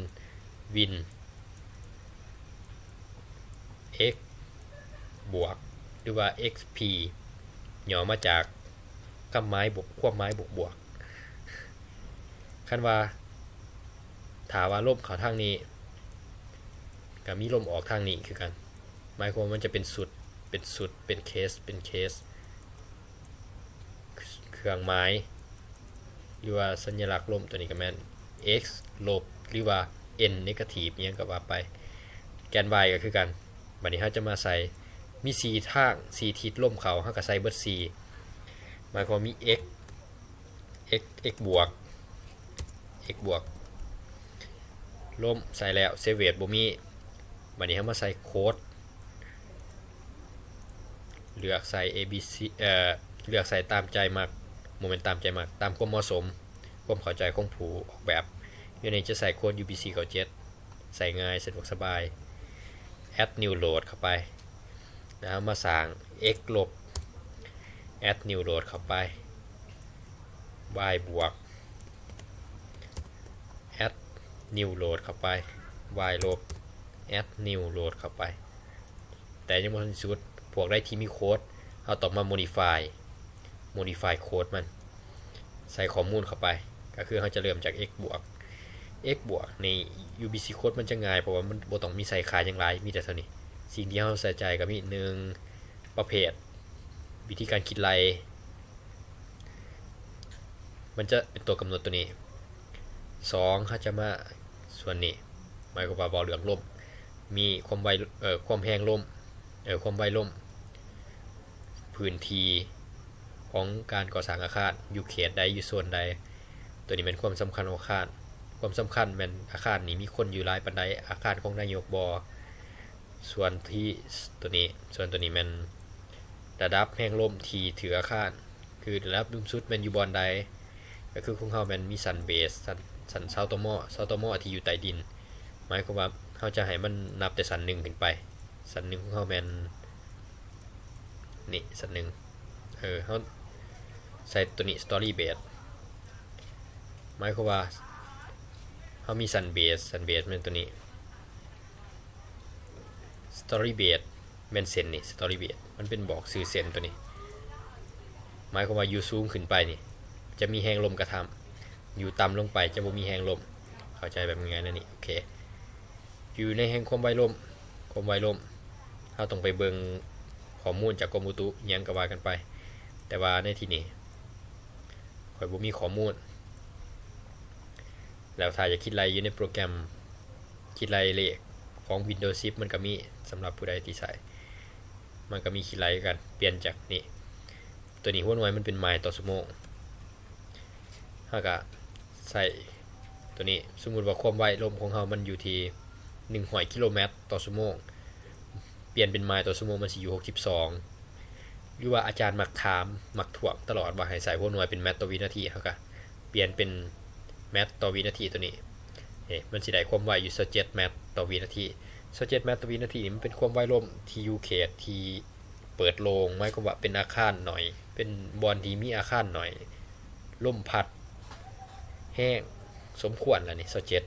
Win X ບວກ ຫຼືວ່າ X P ຫຍໍ້ມາຈາກຄຳໝາຍບວກ ຄວາມໝາຍບວກໆ. ຄັນວ່າ ຖ້າວ່າລົມເຂົ້າທາງນີ້ ກໍມີລົມອອກທາງນີ້ຄືກັນ. ໝາຍຄວາມວ່າມັນຈະເປັນຊຸດ ເປັນຊຸດ ເປັນເຄສ ເປັນເຄສ ເຄື່ອງໝາຍ ຫຼືວ່າສັນຍະລັກລົມຕົວນີ້ກໍແມ່ນ x ລົບ ຫຼືວ່າ n negative ອີ່ຫຍັງກໍວ່າໄປ. ແກນ y ກໍຄືກັນ. ບາດນີ້ເຮົາຈະມາໃສ່ ມີສີ່ທາງ ສີ່ທິດລົມເຂົ້າ ເຮົາກໍໃສ່ເບິດສີ່. ໝາຍຄວາມມີ x x x ບວກ x ບວກ ລົມໃສ່ແລ້ວ save weight ບໍ່ມີ. ບາດນີ້ເຮົາມາໃສ່ໂຄດ ເລືອກໃສ່ A B C ເອີ ເລືອກໃສ່ຕາມໃຈມັກ ບໍ່ແມ່ນຕາມໃຈມັກ ຕາມຄວາມເໝາະສົມ ຄວາມເຂົ້າໃຈຂອງຜູ້ອອກແບບ. ຢູ່ນີ້ຈະໃສ່ໂຄດ UBC ເກົ້າເຈັດ ໃສ່ງ່າຍ ສະດວກສະບາຍ. add new load ເຂົ້າໄປ ແລ້ວເຮົາມາສ້າງ x ລົບ add new load ເຂົ້າໄປ y ບວກ add new load ເຂົ້າໄປ y ລົບ add new load ເຂົ້າໄປ. ແຕ່ຍັງບໍ່ທັນທີ່ສຸດ ພວກໃດທີ່ມີໂຄດ ເຮົາຕ້ອງມາ modify modify ໂຄດມັນ ໃສ່ຂໍ້ມູນເຂົ້າໄປ ກໍຄືເຮົາຈະເລີ່ມຈາກ x ບວກ x ບວກໃນ UBC ໂຄດມັນຈະງ່າຍ ເພາະວ່າມັນບໍ່ຕ້ອງມີໃສ່ຄ່າຫຍັງຫຼາຍ ມີແຕ່ເທົ່ານີ້. ສິ່ງທີ່ເຮົາໃສ່ໃຈກໍມີ ໜຶ່ງ ປະເພດ ວິທີການຄິດໄລ່ ມັນຈະເປັນຕົວກຳນົດຕົວນີ້. ສອງ ເຮົາຈະມາສ່ວນນີ້ ໝາຍຄວາມວ່າເວົ້າເລື່ອງລົມ ມີຄວາມໄວ ເອີ ຄວາມແຮງລົມ ເອີ ຄວາມໄວລົມ ພື້ນທີ່ຂອງການກໍ່ສ້າງອາຄານ ຢູ່ເຂດໃດ ຢູ່ໂຊນໃດ. ຕົວນີ້ແມ່ນຄວາມສຳຄັນຂອງອາຄານ ຄວາມສຳຄັນແມ່ນອາຄານນີ້ມີຄົນຢູ່ຫຼາຍປານໃດ ອາຄານຂອງນາຍົກບໍ່. ສ່ວນທີ່ ຕົວນີ້ ສ່ວນຕົວນີ້ແມ່ນລະດັບແຮງລົມທີ່ຖືກອາຄານ ຄືລະດັບລຸ່ມສຸດແມ່ນຢູ່ບ່ອນໃດ ກໍຄືຂອງເຮົາແມ່ນມີຊັ້ນເບສ ຊັ້ນ ຊັ້ນຊາວຕໍມໍ ຊາວຕໍມໍທີ່ຢູ່ໃຕ້ດິນ. ໝາຍຄວາມວ່າເຮົາຈະໃຫ້ມັນນັບແຕ່ຊັ້ນໜຶ່ງຂຶ້ນໄປ ຊັ້ນໜຶ່ງຂອງເຮົາແມ່ນນີ້ ຊັ້ນໜຶ່ງ ເອີ ເຮົາໃສ່ຕົວນີ້ story base ໝາຍຄວາມວ່າເຮົາມີຊັ້ນເບສ ຊັ້ນເບສແມ່ນຕົວນີ້. story base ແມ່ນເສັ້ນນີ້ story base ມັນເປັນບອກຊື່ເສັ້ນຕົວນີ້ ໝາຍຄວາມວ່າຢູ່ສູງຂຶ້ນໄປນີ້ ຈະມີແຮງລົມກະທຳ ຢູ່ຕ່ຳລົງໄປຈະບໍ່ມີແຮງລົມ. ເຂົ້າໃຈແບບງ່າຍໆ ແນວນີ້ ໂອເຄ. ຢູ່ໃນແຮງຄວາມໄວລົມ ຄວາມໄວລົມ ເຮົາຕ້ອງໄປເບິ່ງຂໍ້ມູນຈາກກົມອຸຕຸຫຍັງກໍວ່າກັນໄປ ແຕ່ວ່າໃນທີ່ນີ້ຂ້ອຍບໍ່ມີຂໍ້ມູນ. ແລ້ວຖ້າຢາກຄິດໄລ່ຢູ່ໃນໂປຣແກຣມຄິດໄລ່ເລກຂອງ Windows ສິບ ມັນກໍມີ ສຳລັບຜູ້ໃດທີ່ໃຊ້ ມັນກໍມີຄິດໄລ່ຄືກັນ ປ່ຽນຈາກນີ້ ຕົວນີ້ຫົວໜ່ວຍມັນເປັນໄມລ໌ຕໍ່ຊົ່ວໂມງ ເຮົາກໍໃສ່ຕົວນີ້. ສົມມຸດວ່າຄວາມໄວລົມຂອງເຮົາມັນຢູ່ທີ່ໜຶ່ງຮ້ອຍກິໂລແມັດຕໍ່ຊົ່ວໂມງ ປ່ຽນເປັນໄມລ໌ຕໍ່ຊົ່ວໂມງມັນຊິຢູ່ຫົກສິບສອງ ຫຼືວ່າອາຈານມັກຖາມ ມັກທ້ວງຕະຫຼອດວ່າໃຫ້ໃສ່ຫົວໜ່ວຍເປັນແມັດຕໍ່ວິນາທີ ເຮົາກໍປ່ຽນເປັນແມັດຕໍ່ວິນາທີຕົວນີ້ ເອີ ມັນຊິໄດ້ຄວາມໄວຢູ່ຊາວເຈັດແມັດຕໍ່ວິນາທີ. ຊາວເຈັດແມັດຕໍ່ວິນາທີນີ້ມັນເປັນຄວາມໄວລົມທີ່ຢູ່ເຂດທີ່ເປີດໂລ່ງ ໝາຍຄວາມວ່າເປັນອາຄານໜ້ອຍ ເປັນບ່ອນທີ່ມີອາຄານໜ້ອຍ ລົມພັດແຮງສົມຄວນລະນີ້ ຊາວເຈັດ.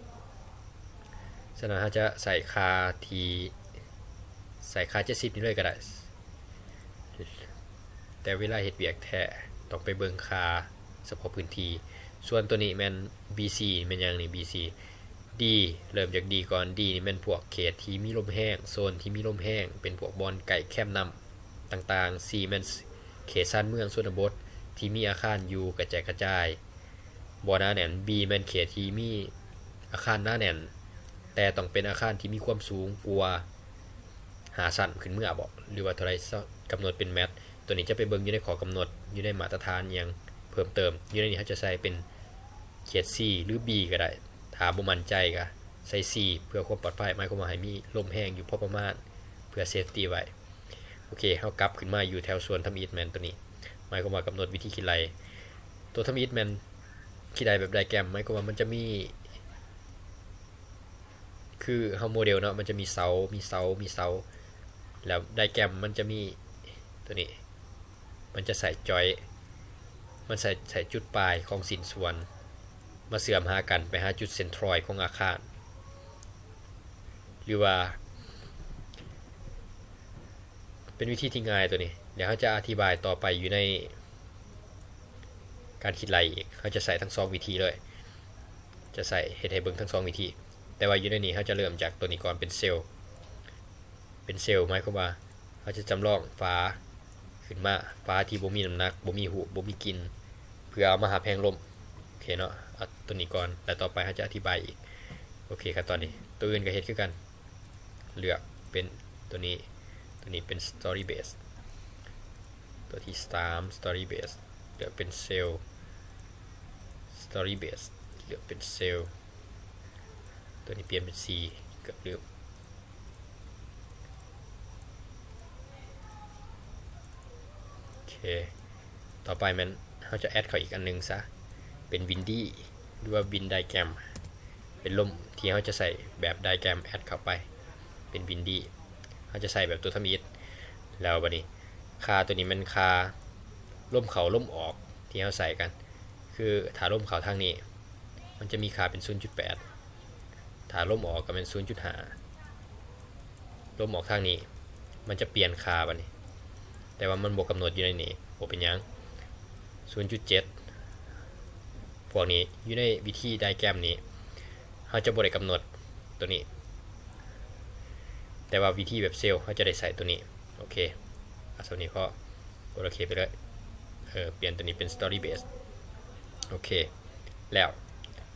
ສະນັ້ນເຮົາຈະໃສ່ຄ່າທີ່ ໃສ່ຄ່າເຈັດສິບນີ້ເລີຍກໍໄດ້ ແຕ່ເວລາເຮັດວຽກແທ້ຕ້ອງໄປເບິ່ງຄ່າສະເພາະພື້ນທີ່. ສ່ວນຕົວນີ້ແມ່ນ BC ແມ່ນຫຍັງນີ້ BC D ເລີ່ມຈາກ D ກ່ອນ. D ນີ້ແມ່ນພວກເຂດທີ່ມີລົມແຮງ ໂຊນທີ່ມີລົມແຮງ ເປັນພວກບ່ອນໃກ້ແຄມນ້ຳຕ່າງໆ. C ແມ່ນເຂດຊານເມືອງຊົນນະບົດທີ່ມີອາຄານຢູ່ກະແຈກກະຈາຍ ບໍ່ໜາແໜ້ນ. B ແມ່ນເຂດທີ່ມີອາຄານໜາແໜ້ນ ແຕ່ຕ້ອງເປັນອາຄານທີ່ມີຄວາມສູງກວ່າຫ້າຊັ້ນຂຶ້ນເມືອບໍ ຫຼືວ່າເທົ່າໃດ ກຳນົດເປັນແມັດ. ຕົວນີ້ຈະໄປເບິ່ງຢູ່ໃນຂໍ້ກຳນົດ ຢູ່ໃນມາດຕະຖານຫຍັງເພີ່ມເຕີມ. ຢູ່ໃນນີ້ເຮົາຈະໃສ່ເປັນເຂດ C ຫຼື B ກໍໄດ້ ຖ້າບໍ່ໝັ້ນໃຈກໍໃສ່ C ເພື່ອຄວາມປອດໄພ ໝາຍຄວາມວ່າໃຫ້ມີລົມແຮງຢູ່ພໍປະມານ ເພື່ອ safety ໄວ້. ໂອເຄ ເຮົາກັບຂຶ້ນມາຢູ່ແຖວສ່ວນທຳອິດແມ່ນຕົວນີ້ ໝາຍຄວາມວ່າກຳນົດວິທີຄິດໄລ່. ຕົວທຳອິດແມ່ນຄິດໄລ່ແບບໄດແກຣມ ໝາຍຄວາມວ່າມັນຈະມີ ຄືເຮົາໂມເດລເນາະ ມັນຈະມີເສົາ ມີເສົາ ມີເສົາ ແລ້ວໄດແກຣມມັນຈະມີຕົວນີ້ ມັນຈະໃສ່ຈອຍ ມັນໃຊ້ ໃຊ້ຈຸດປາຍຂອງຊິ້ນສ່ວນມາເຊື່ອມຫາກັນໄປຫາຈຸດເຊັນທຣອຍຂອງອາຄານ ຫຼືວ່າເປັນວິທີທີ່ງ່າຍໂຕນີ້. ແລ້ວເຮົາຈະອະທິບາຍຕໍ່ໄປຢູ່ໃນການຄິດໄລ່ອີກ. ເຮົາຈະໃຊ້ທັງສອງວິທີເລີຍ. ຈະໃຊ້ເຮັດໃຫ້ເບິ່ງທັງສອງວິທີ. ແຕ່ວ່າຢູ່ໃນນີ້ເຮົາຈະເລີ່ມຈາກໂຕນີ້ກ່ອນ ເປັນເຊວ. ເປັນເຊວ ໝາຍຄວາມວ່າເຮົາຈະຈຳລອງຝາຂຶ້ນມາ, ຝາທີ່ບໍ່ມີນ້ຳໜັກ, ບໍ່ມີຮູບ, ບໍ່ມີກິ່ນ ເພື່ອເອົາມາຮັບແຮງລົມ. ໂອເຄເນາະ, ເອົາໂຕນີ້ກ່ອນ ແລ້ວຕໍ່ໄປເຮົາຈະອະທິບາຍອີກ. ໂອເຄ ຂັ້ນຕອນນີ້ ໂຕອື່ນກໍເຮັດຄືກັນ. ເລືອກເປັນໂຕນີ້, ໂຕນີ້ເປັນສະຕໍຣີເບສ, ໂຕທີສາມສະຕໍຣີເບສ, ເລືອກເປັນເຊວສະຕໍຣີເບສ, ເລືອກເປັນເຊວ. ໂຕນີ້ປ່ຽນເປັນສີ ເກືອບລືມ. ໂອເຄ ຕໍ່ໄປແມ່ນເຮົາຈະແອັດເຂົ້າອີກອັນໜຶ່ງຊະ ເປັນວິນດີ ຫຼືວ່າວິນໄດແກຣມ ເປັນລົມທີ່ເຮົາຈະໃສ່ແບບໄດແກຣມແອັດເຂົ້າໄປ ເປັນວິນດີ. ເຮົາຈະໃສ່ແບບຕົວທຳອິດ. ແລ້ວບັດນີ້ຄ່າໂຕນີ້ແມ່ນຄ່າລົມເຂົ້າລົມອອກທີ່ເຮົາໃສ່ກັນ. ຄືຖ້າລົມເຂົ້າທາງນີ້ ມັນຈະມີຄ່າເປັນສູນຈຸດແປດ, ຖ້າລົມອອກກໍແມ່ນສູນຈຸດຫ້າ. ລົມອອກທາງນີ້ ມັນຈະປ່ຽນຄ່າບັດນີ້, ແຕ່ວ່າມັນບໍ່ກຳນົດຢູ່ໃນນີ້ ບໍ່ເປັນຫຍັງ. ສູນຈຸດເຈັດ ພວກນີ້ຢູ່ໃນວິທີໄດແກຣມນີ້ ເຮົາຈະບໍ່ໄດ້ກຳນົດໂຕນີ້, ແຕ່ວ່າວິທີແບບເຊວ ເຮົາຈະໄດ້ໃສ່ໂຕນີ້. ໂອເຄ ເອົາສ່ຳນີ້ພໍ ກົດໂອເຄໄປເລີຍ. ເອີ ປ່ຽນໂຕນີ້ເປັນສະຕໍຣີເບສ. ໂອເຄ ແລ້ວ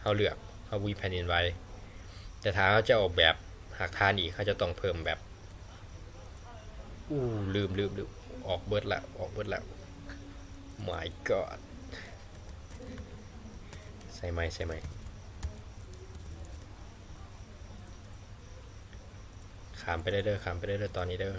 ເຮົາເລືອກ ເຮົາບໍ່ມີແຜ່ນດິນໄຫວ, ແຕ່ຖ້າເຮົາຈະອອກແບບຮາກຖານອີກ ເຮົາຈະຕ້ອງເພີ່ມແບບ ອູ້ ລືມ ລືມ ລືມ ອອກເບິດລະ ອອກເບິດລະ. My God ໃສ່ໃໝ່ ໃສ່ໃໝ່. ຂ້າມໄປເດີ ຂ້າມໄປເດີ ຕອນນີ້ເດີ.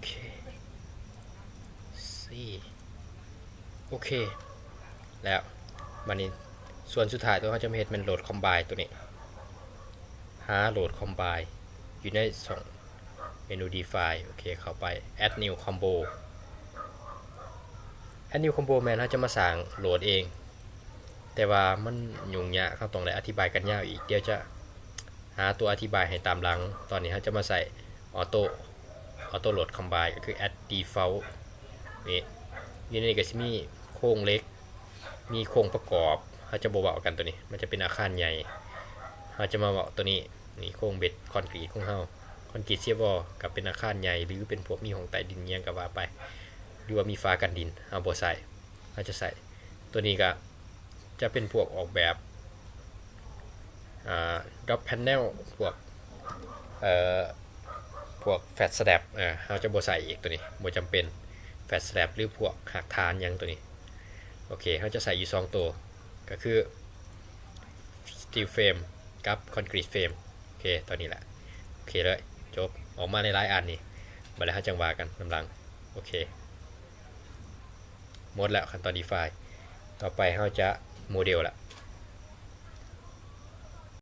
ໂອເຄ ສີ່ ໂອເຄ ແລ້ວ ບາດນີ້ສ່ວນສຸດທ້າຍທີ່ເຮົາຈະມາເຮັດແມ່ນໂຫຼດຄອມໄບໂຕນີ້. ຫາໂຫຼດຄອມໄບຢູ່ໃນຊ່ອງເມນູດີຟາຍ. ໂອເຄ ເຂົ້າໄປ ແອັດນິວຄອມໂບ. ແອັດນິວຄອມໂບແມ່ນເຮົາຈະມາສ້າງໂຫຼດເອງ, ແຕ່ວ່າມັນຫຍຸ້ງຍາກ, ເຮົາຕ້ອງໄດ້ອະທິບາຍກັນຍາວອີກ. ດຽວຈະຫາຕົວອະທິບາຍໃຫ້ຕາມຫຼັງ. ຕອນນີ້ເຮົາຈະມາໃຊ້ອອໂຕ້ ອອໂຕ້ໂຫຼດຄອມໄບ ກໍຄືແອັດດີຟອລ ນີ້. ຢູ່ໃນນີ້ກໍຊິມີໂຄງເຫຼັກ ມີໂຄງປະກອບ, ເຮົາຈະບໍ່ເວົ້າກັນໂຕນີ້, ມັນຈະເປັນອາຄານໃຫຍ່. ເຮົາຈະມາເວົ້າໂຕນີ້, ນີ້ໂຄງເບັດຄອນກຣີດຂອງເຮົາ. ຄອນກຣີດເຊບວໍ ກໍເປັນອາຄານໃຫຍ່ ຫຼື ເປັນພວກມີຫ້ອງໃຕ້ດິນຫຍັງກໍວ່າໄປ, ຫຼືວ່າມີຝາກັນດິນ, ເຮົາບໍ່ໃສ່. ເຮົາຈະໃສ່ໂຕນີ້ ກໍຈະເປັນພວກອອກແບບ ອ່າ ດຣອບແພນເນວ ພວກ ເອີ ພວກແຟດສະແລັບ ເຮົາຈະບໍ່ໃສ່ອີກໂຕນີ້, ບໍ່ຈຳເປັນ ແຟດສະແລັບ ຫຼື ພວກຮາກຖານຫຍັງໂຕນີ້. ໂອເຄ ເຮົາຈະໃສ່ຢູ່ສອງໂຕ ກໍຄືສະຕີລເຟຣມກັບຄອນກຣີດເຟຣມ. ໂອເຄ ຕອນນີ້ແຫຼະ. ໂອເຄເລີຍ ຈົບ. ອອກມາຫຼາຍໆອັນນີ້ ບັດແລ້ວເຮົາຈັ່ງວ່າກັນນຳຫຼັງ. ໂອເຄ ໝົດແລ້ວຂັ້ນຕອນດີຟາຍ. ຕໍ່ໄປເຮົາຈະໂມເດວລະ.